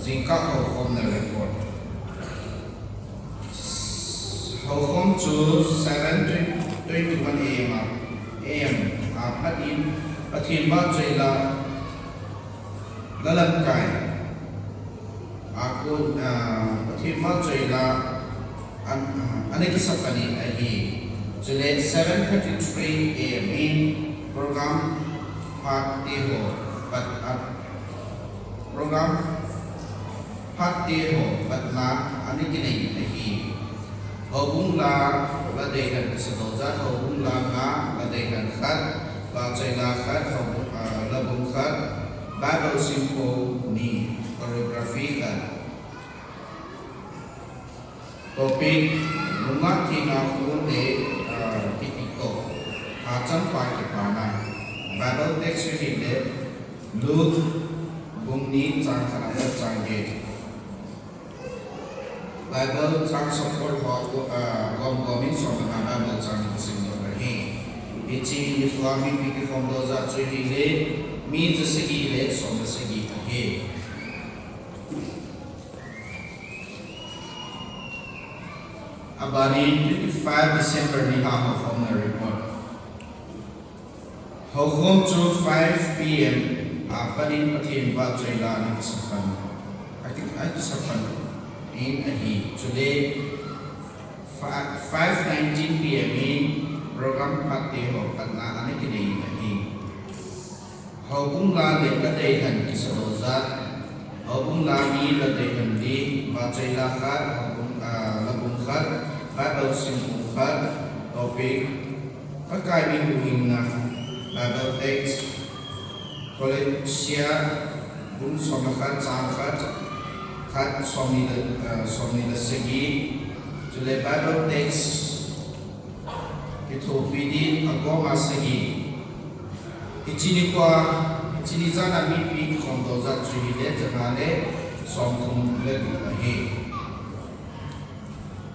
jingkah houkhomna report. Houkhom chu seven twenty-one A M a, A M a phat in Pathen vahchoila la lamkai a kon, ah, Pathen vahchoila an, ah, ana kisa pan in ahi. Chule seven thirty-three A M in program phat te ho pat a Program phat te ho patna ana kinei ahi. Houbung la la deidan kisa doh jat, houbung la nga la deidan khat, vahchoila khat, houbung, ah, labung khat, Bible simphong ni, choreography khat. Topic, nungah thina khun le, ah, kiti toh. Hachang pa kipana. Bible text chu hile, Luke, bung ni chang khat a pat chang get. Bible chang support ho, ah, gom gom in som na Bible chang ni sim lo ahi. Hiche nikho a mipi kikhomdoh jat chu hile mi jasagi le som le sagi ahi. Abanin twenty-five December ni a houkhomna report. Houkhom chu five P M a panin Pathen vahchoi la ana kisapan. Ati, ana kisapan in ahi. Chule five nineteen P M in program phat te ho patna ana kinei in ahi. Houbung la le ladeilhen kisadoh jat. Houbung la ni ladeilhen li, vahchoi la khat, houbung, ah, labung khat, Bible simkhum khat, topic, Pakai mi huhhingna, Bible text, Kolose bung som le khat, chang khat, khat, somni le, ah, somni le sagi, chule Bible text, kithopi ding, akoma sagi. Hiche nikho a, hiche ni jan a mipi kikhomdoh jat chu hile, janga le somthum le gup ahi.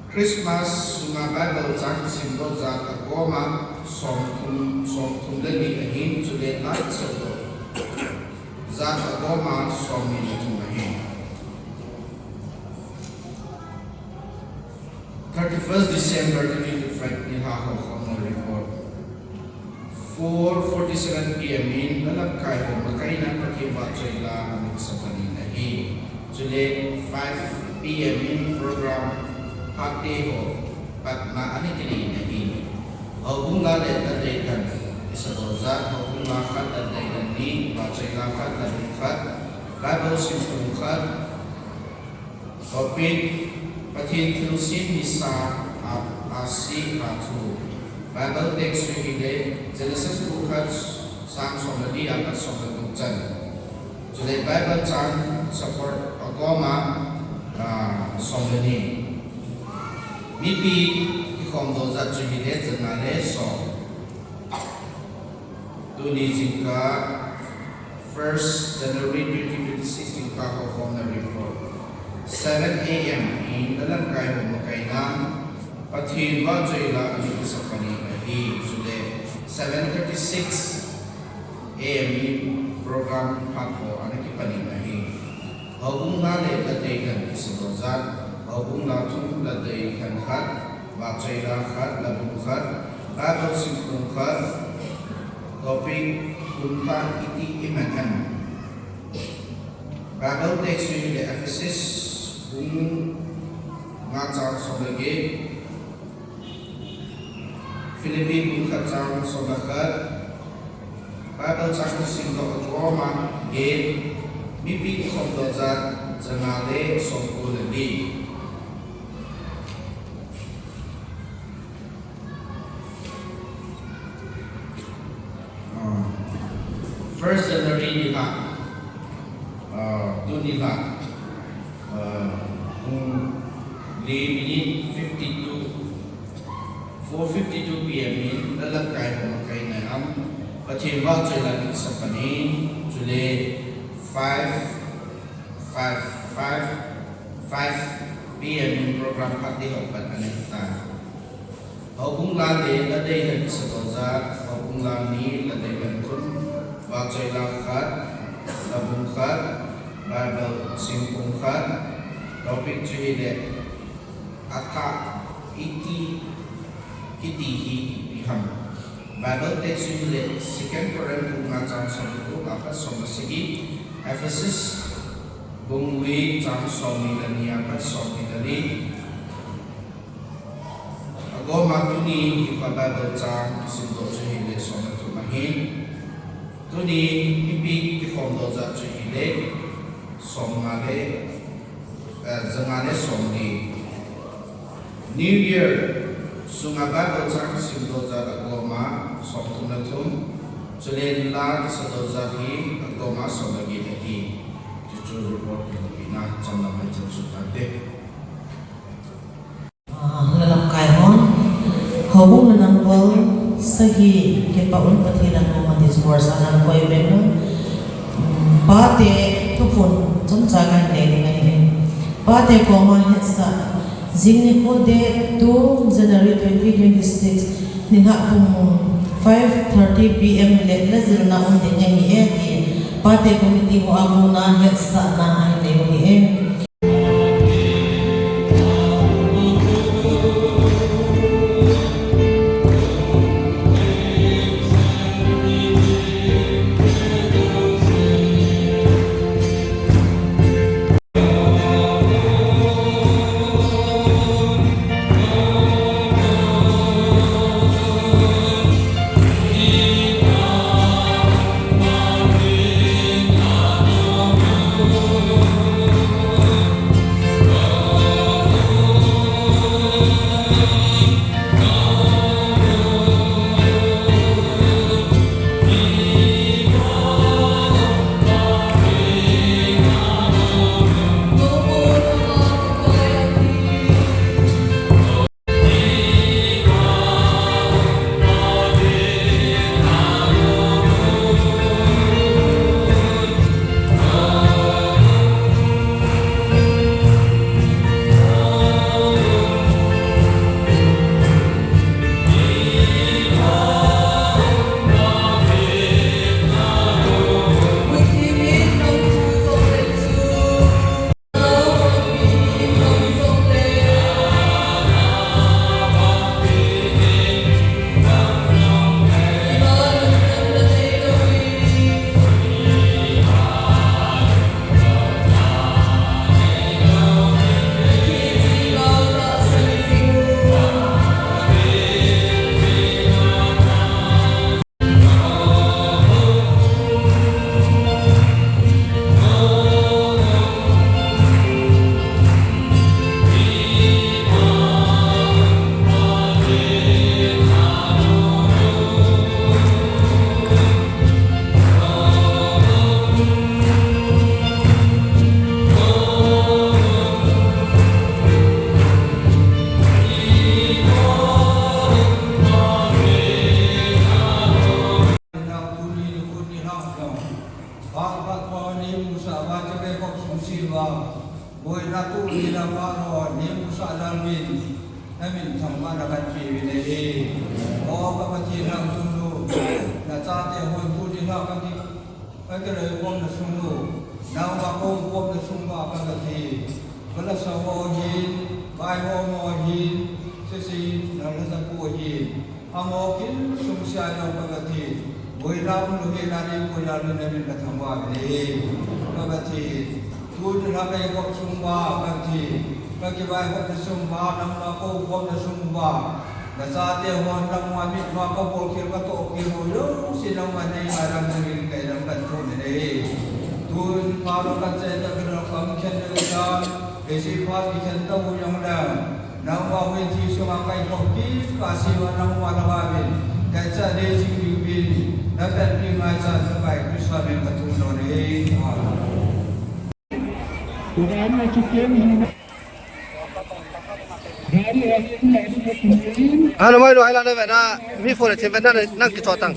Christmas sunga Bible chang kisimdoh jat akoma somthum, somthum le li ahin, chule la kisimdoh jat akoma somni le thum ahi. Thirty-first December twenty twenty-five ni a houkhomna report. Four forty-seven P M in lalamkai ho makaina Pathen vahchoi la ana kisapan in ahi. Chule five P M in program phat te ho patna ana kinei in ahi. Houbung la le ladeilhen kisadoh jat, houbung la khat, ladeilhen ni, vahchoi la khat, labung khat, Bible simkhum khat, topic, Pathen thilsem nisa a, ahsi a thu. Bible text chu hile, Genesis bung khat, chang som le li a pat som le gup chan. Chule Bible chang support akoma, ah, som le ni. Mipi kikhomdoh jat chu hile, janga le som. Tuni jingkah, first January twenty twenty-six jingkah houkhomna report. Seven A M in lalamkai ho makaina Pathen vahchoi la ana kisapan in ahi. Chule seven thirty-six A M in program phat ho ana kipan in ahi. Houbung la le ladeilhen kisadoh jat, houbung la thum, ladeilhen khat, vahchoi la khat, labung khat, Bible simkhum khat, topic, kum thah iti iman em. Bible text chu hile Ephesus bung nga chang som le get, Philippi bung khat chang som le khat, Bible chang kisimdoh akoma get, mipi kikhomdoh jat janga le somko le li. Ah, first January ni a, ah, tuni a, ah, pung li minute fifty-two, four fifty-two P M in lalamkai ho makaina a Pathen vahchoi la ana kisapan in, chule five, five, five, five P M in program phat te ho pat ana hitan. Houbung la le ladeilhen kisadoh jat, houbung la ni, ladeilhen thum, vahchoi la khat, labung khat, Bible simkhum khat, topic chu hile, athah iti kiti hi ipi ham. Bible text chu hile, Second Corinth bung nga chang som le gup a pat som le sagi, Ephesus bung li chang somni le ni a pat somni le li. Akoma tuni nikho Bible chang kisimdoh chu hile som le thum ahin. Tuni mipi kikhomdoh jat chu hile som nga le, eh, janga le somli. New Year sunga Bible chang kisimdoh jat akoma somthum le thum. Chule la kisadoh jat hi akoma som le get ahi. Chuchu report kihoupi na chomlam a ichan chu tate. Ah, lalamkai hon, houbung le number sagi, kipah un Pathen a nom a ding chu bol sa nang koi ven. Um, pate thuphon chomcha kahin nei ding ahi. Pate koma hetsah, jing nikho date two January twenty twenty-six, nilhah pung Five thirty P M le lajilna um ding ahi e ti Pate Committee ho a kona hetsahna ahin nei u ahi e. Boina tu ni la pa lo ni musa lal min, na min thangvahna kape uvin ahi. O ka Pathen, nang chunga, na chate hon tuni la kaki, kaki loikhomna sung u, nangma kou khomna sung uva ka Pathen, ka lasa ho hin, vaihom ho hin, sese na lasa ho hin, Amaho kin sung sia jong ka Pathen, boina umlou hel a nei koi jal in na min ka thangvah uvin ahi, ka Pathen. Tuni la ka khop sung uva ka Pathen, ka kivaihopna sung uva, nangma kou khomna sung uva, na chate hon nangma mitma ka bolkhel ka tohkhel ho jouse nangma nei ngai ding in ka dam kan thum in ahi. Tun pha lo kan chai ta ka dam kan khen le ta, Hiche phat kikhen tau jong le, nangma houin thi sunga ka khop kit ka siva nangma langa uvin, ka cha dei jing diuvin, na panpi ngaichat Pakai Christa min ka thum nom e. Amen. Hanu mai lo hai la na ve na, mi phone le thim ve na, nang kichoi tang.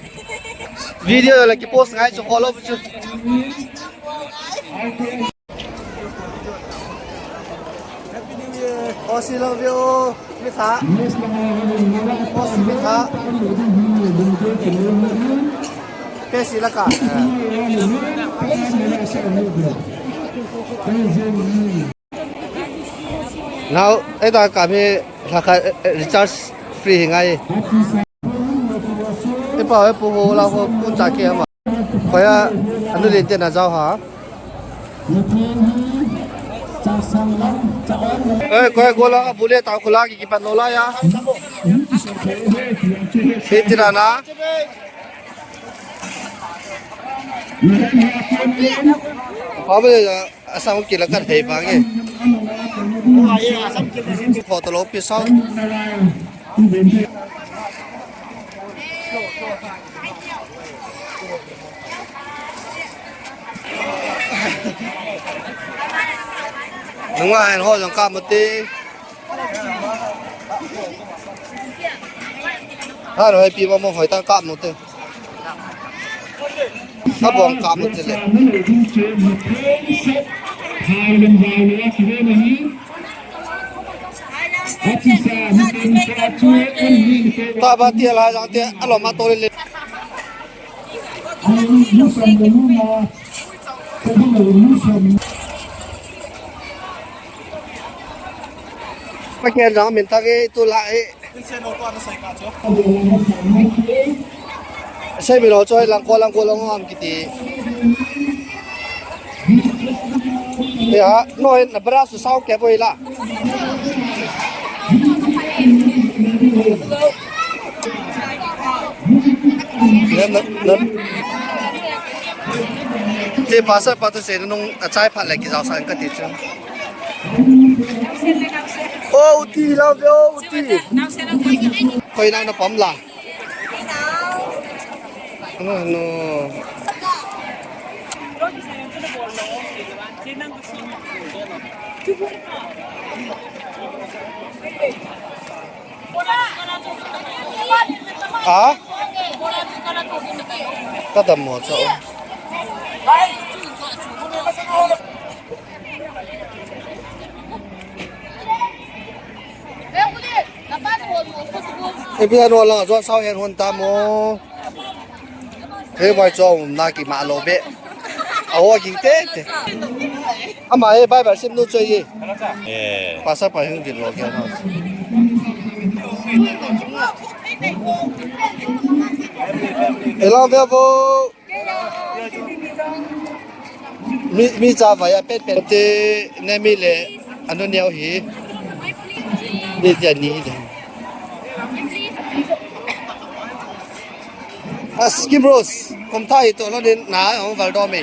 Video le kipost ngai chu kholo chu. Happy New Year. Osi love you. Mi tha. Osi mi tha. Pesi la ka. Now, eh, da ka mi la ka, eh, eh, recharge free hi ngai. Eh, pa, eh, pu ho la ho pun cha ke ma. Koya, anu le te na jao ha. Eh, koya gola, bule ta gola ki ki pan lo la ya. Pe tira na. Pabule ya. Asam kila kan hei bang e. Photo lo pi sao. Nunga hen ho jong ka mati. Haro hai pi ma mo hoi ta kap mo te. Abong kap mo te le. Taba tia la jang te, alom a to le le. Pakia jang min ta ke tu la e. Sei mi lo choi lang ko lang ko long am kiti. Ya, no, na bra su sao ke boi la. Ya, na, na. Te pastor pa tu se nung a chai phat le ki jao san ka ti chu. O, uti, love you, uti. Koi nang na pam la. No, no. Ha? Ka dam mo cha. Ebi ano lang, juan sao hen hon ta mo. He bai cho na ki ma lo be. A ho ging te te. Ama he bai bai sim nu cho ye. Eh. Pastor pa hung gin lo ke na. Elang ve vo. Mi, mi cha vai a pet pet te ne mi le anu neo hi. Ni tia ni hi le. A skim rose, kom tha hi to lo ni na, ong val do me.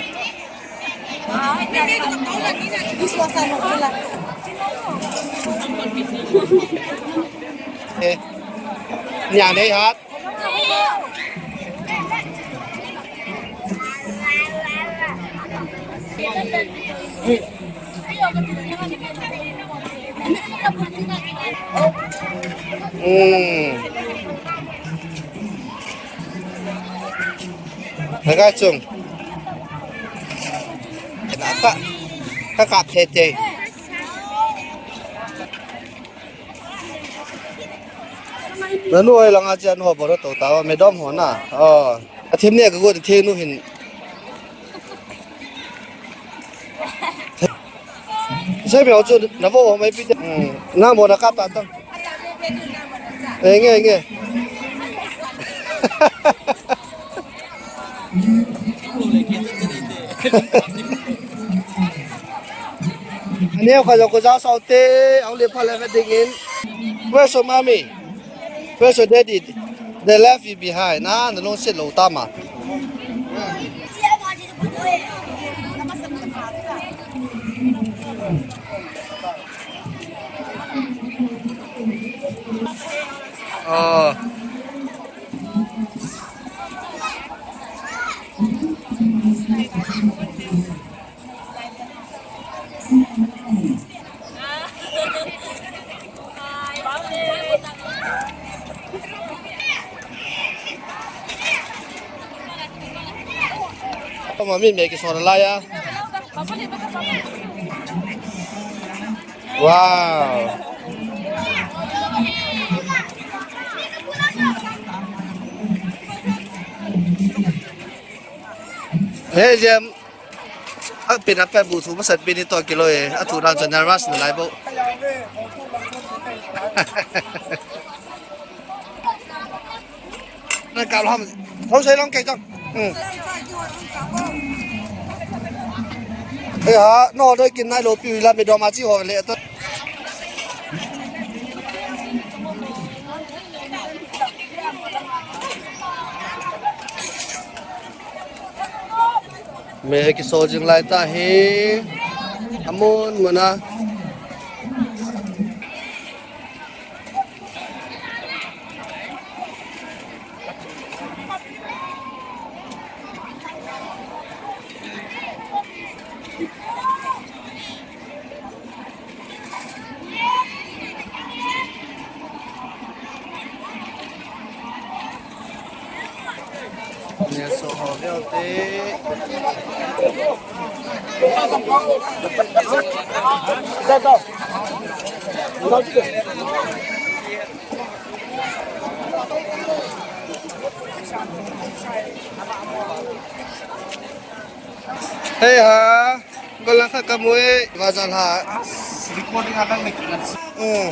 Eh, nia nei hat. Hmm. Naga chung. Ka, ka, ka phe te. Nanu oi langa chian ho boro to ta, madam ho na. Oh. A thim ne ka go te nu hin. Sai bia chu na vo mai pi te. Hmm. Na mo na kap ta ta. Eh, nge, nge. Ani ka jo ko ja sao te, ang le pha le ve ding in. Where's your mommy? Where's your daddy? They left you behind. Na, na long sit lo ta ma. Oh. Mami, me ki sona la ya. Wow. Hey, Jem. A pin a pet bu thu masat pin ni to kilo e. A thu dan cho nervous na lai bo. Na ka lo ham. Thau sai long ke chang. Hmm. Eh ha, no doi kin nai lo pi la me do ma chi ho le to. Me ki so jing lai ta hi. Amun muna. Neh so ho veu te. Hei ha, golang khat kamu e, vazan ha. Recording ha, nang mek ngan. Hmm.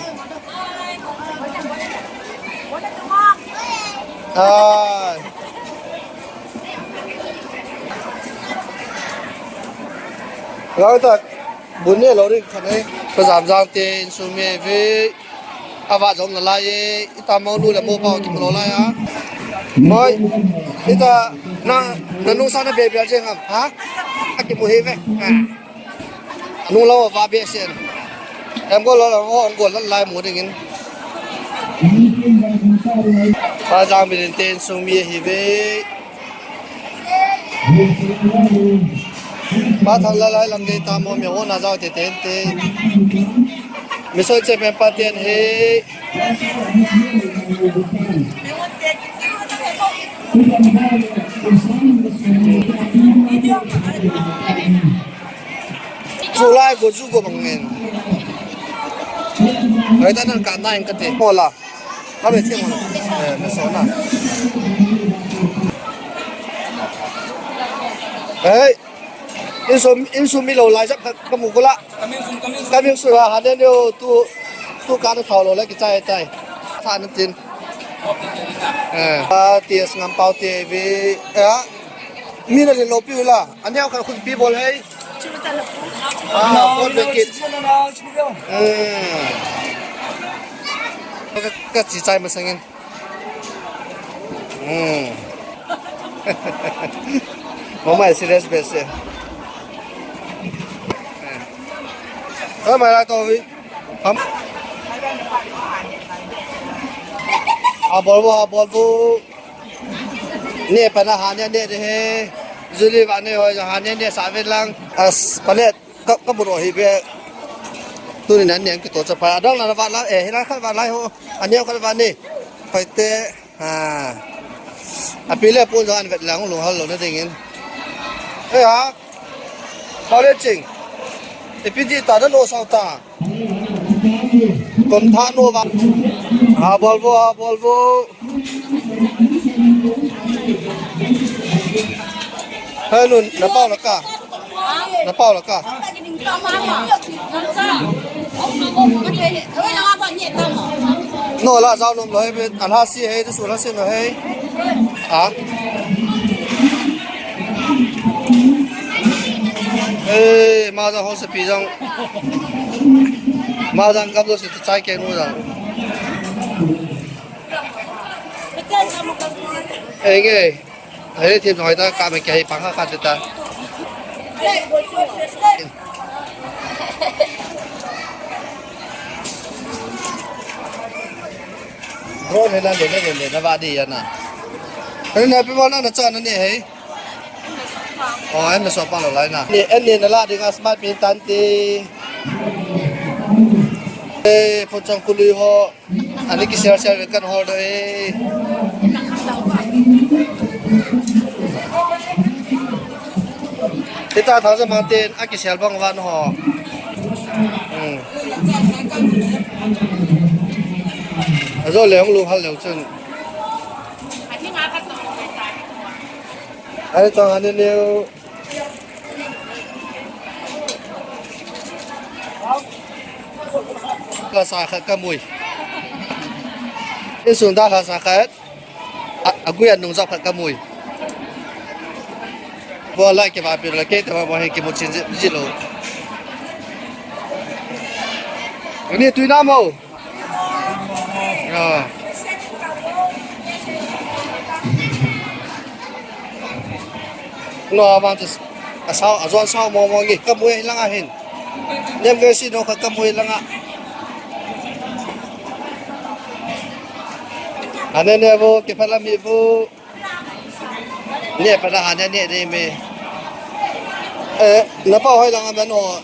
Ai. Gao ta, bun ne lo ri khat e. Ka jam jang te, insung mi ve. Ava jong na lai e, ita mo lu le mo pa ki mo lai a. Moi, ita na, na nung sa na be be je ngam, ha? A ki mo he ve. Ha. Nung lo va be sen. Em go lo lo, go lo lai mo ding in. Pa jang bi den ten sung mi hi ve. Pa thang la lai lang de ta mo mi ho na jao te ten te. Mi soi che pen pa ten he. Chu lai go chu go bang ngen. Ai ta nan ka na in ka te. Mo la. Ka be che mo la. Eh, me so na. Hey. Insung, insung mi lo lai jap ka mu ko la. Coming soon, coming soon. Coming soon, ha, ha, ne, ne, tu, tu ka na thao lo la ki chai chai. Tha na tin. Eh, a, ti as ngam pau te ve. Eh, mi na le lo pi la. An yau ka khun pi bol hei. Ah, bol be kit. Hmm. Ka, ka chi chai ma sangin. Hmm. Mama is serious best. Oh, mai la to vi. Ham. Ha bol vo, ha bol vo. Ne pa na ha ne ne de he. Juli va ne ho ha ne ne sa ve lang. As palet. Ka, ka buro hi be. Tuni nan niang kito cha pa. Adang na va la, eh, hina khat va lai ho. Ania khat va ni. Pai te. Ha. Api le pun jong an vet lang lu hal lo na ding in. Eh, ha. Pau le ching. Ipi di ta da lo sao ta. Kom tha no va. Ha bol vo, ha bol vo. Hei nun, na pau la ka. Na pau la ka. No la jao nom lo hei, an ha si hei, tu su la si no hei. Ha? Hei, ma jao ho se pi jao. Ma jao gam jao si tu chai ke nu jao. Enge. Hei, thim jong hei ta, ka me ke hei pang ha ka te ta. Drone hei na le, le, le, le, na va di ya na. Hei na, pi mo na, na cha na ni hei. Oh, em so pa lo lai na. Ni, en ni na la ding a smart pin tan ti. Eh, pho chang ku lui ho. Ani ki share share kan hol do e. Hita thang sa mang ten, a ki share bang van ho. Hmm. Ajo le hong lu hal le chun. Ani tong ani neu. Lasa khat ka mui. Insung da lasa khat. A, a gui a nung jap khat ka mui. Bo lai ke ba pi la ke te ba bo he ke mo chin ji, ji lo. Ni tui na mo. Ah. No, avan chu asao, ajon sao mo mo nge. Ka mui lang a hin. Nem nge si no ka, ka mui lang a. Ane ne vo, ke phala mi vo. Ne phala ha ne ne de me. Eh, na pa hoi lang a man ho.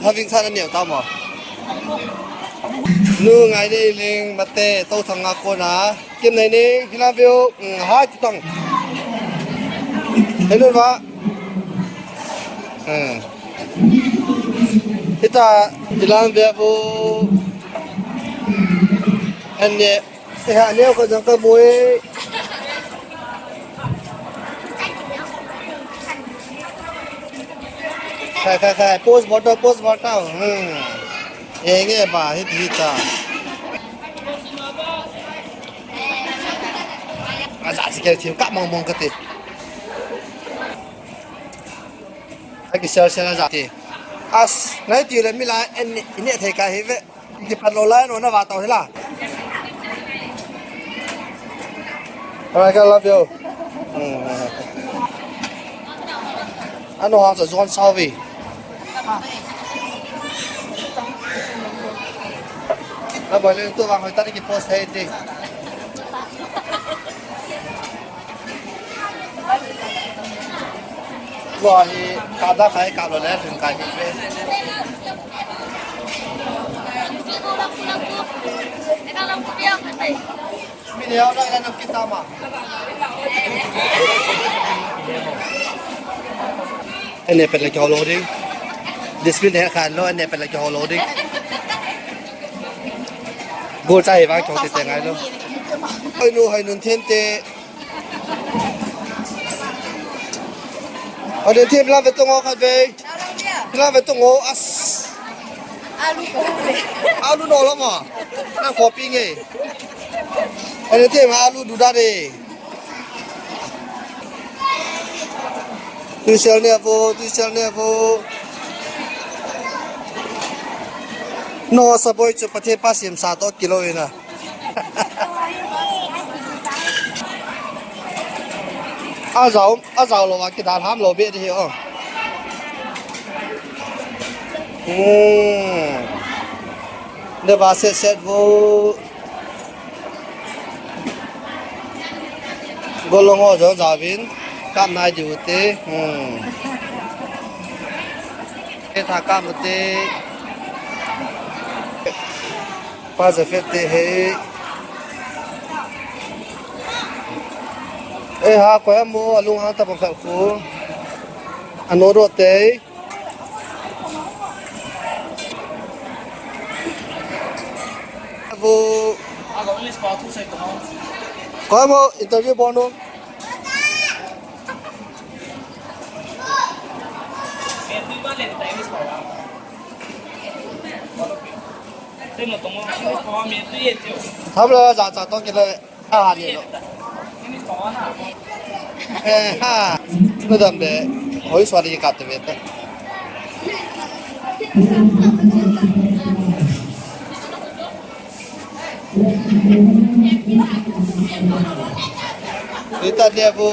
Having sa na neo ta mo. Nu ngai nei ling mate to thang a kona. Kim nei nei hilang veo, mm, hai tu tang. Hello va. Eh. Ita hilang veo. Anne, eh, anne ko jang ka mui. Khai, khai, khai. Post mortem, post mortem. Hmm. Enge ba, hit, hit ta. Aja, si kei thim ka mong mong ka te. Aki share, share aja te. As, nai ti le mi la, en, ni thei ka hi ve. Kipat lou lai, no na va tau hi la. Alright, I love you. Hmm. Ano hang sa zuan sao ve. Na boy le tu vang hoi ta ni ki post hai te. Tua hi ka da khai ka lo le thun ka hi ve. Mi ne au na na kita ma. Ene pet le kyo lo ding. Discipline he khan lo, ene pet le kyo lo ding. Gol cha hi vang kyo te te ngai lo. Hai nu hai nun then te. Ade thim la ve tong o khat ve. La ve tong o as. Alu ko ve. Alu no la ma. Na ko pi nge. Ade thim alu du da de. Tu sel ne vo, tu sel ne vo. No sa boi chu Pathen pa sim sa to kilo ina. Ajao, ajao lou va kidalham lou be di hi o. Hmm. Ne va set set vo. Golong o jo jao vin. Kam nai diu te. Hmm. E tha kam te. Pa Japhet te he. E ha, koi amu, alung hang ta bang khat khu. Ano ro te. Vo. Koi amu, interview bol nu. Tham la ja cha to kile a ha ni lo. Eh, ha. Madam de, hoi swali ka te ve ta. Ita dia bu.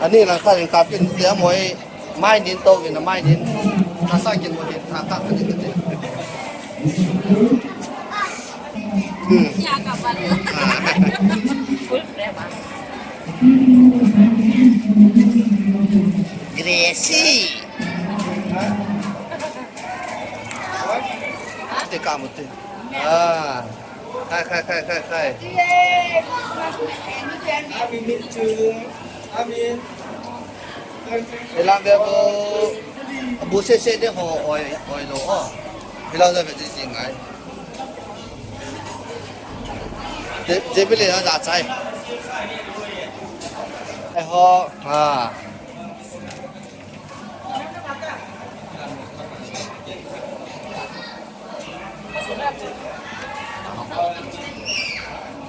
Ani lang kha ling kapin dia moi mai nin to vin mai nin. Asa kin mo hin tha ta ka ni ka te. Hmm. Gracie. Te ka mo te. Ah. Khai, khai, khai, khai, khai. Amin, min chu. Amin. Ilang ve bo. Bu se se de ho, oi, oi lo ho. Ilang ve ji ji ngai. Je, je bile ya ja chai. Ai ho, ha.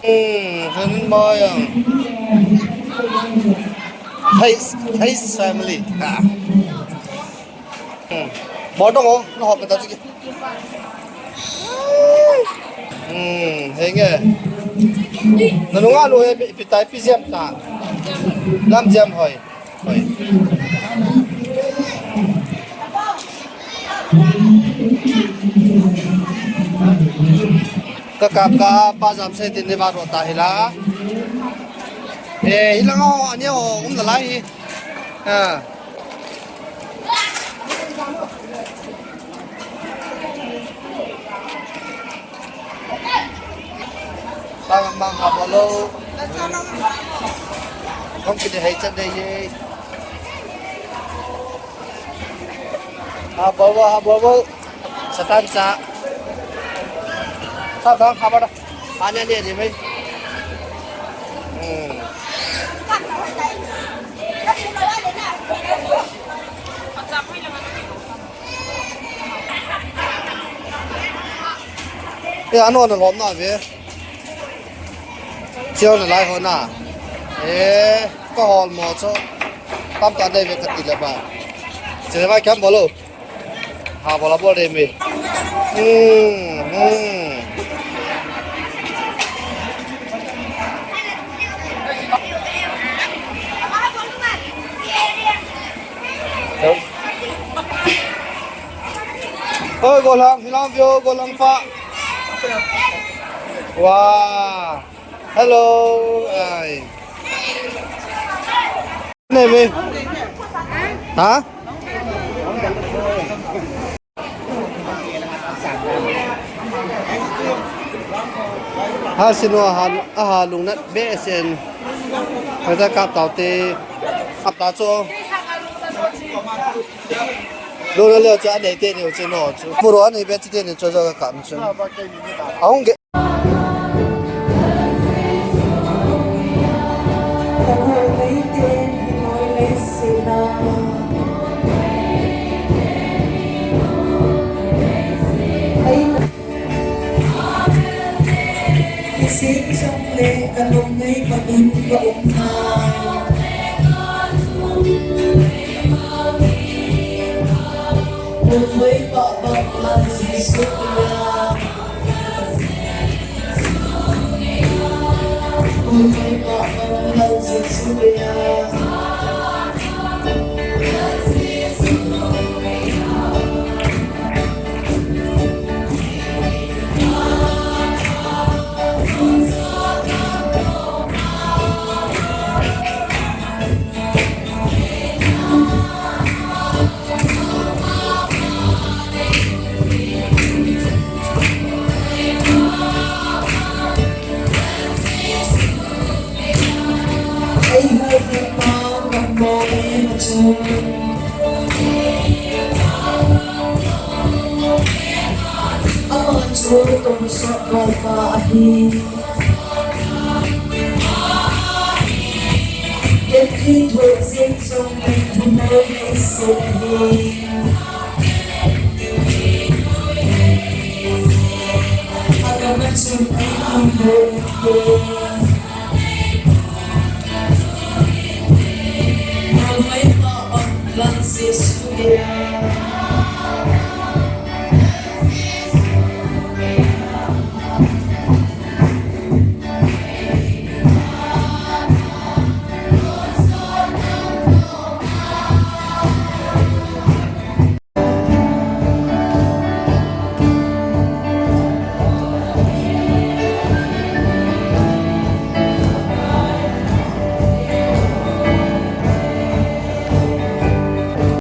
Hmm, hân mai ang. Hei, hei family. Ah. Hmm. Bol dong o, na hop ta chiki. Hmm, henge. Na nunga lu he, pi, pi tai, pi jam ta. Lam jam hoi. Hoi. Ka kap ka pa jam se tin ni ba ro ta hi la. Eh, hi la ngo, ani o, um la lai hi. Ah. Bang mang ha bolo. Kong kiti hai chat dei ye. Ha bolo, ha bolo. Satan cha. Sa thang khaba da. Anya ne ni mai. Hmm. E, ano na lom na ve. Chiu na lai ho na. E, ka hol mo cho. Tam ta dai ve ka ti le ba. Che ba kam bolo. Ha, bol a bol de mi. Hmm, hmm. Oi, golang, hilang view, golang pa. Wah. Hello. Ai. Ne mi. Ha? Ha, sinu aha, aha lungnat be sen. Kaja kap tau te. Kap ta chu. Luna leo chu anei te ni chu no chu. Muru anei be chu te ni chu jo ka kap chu. Ahung ge.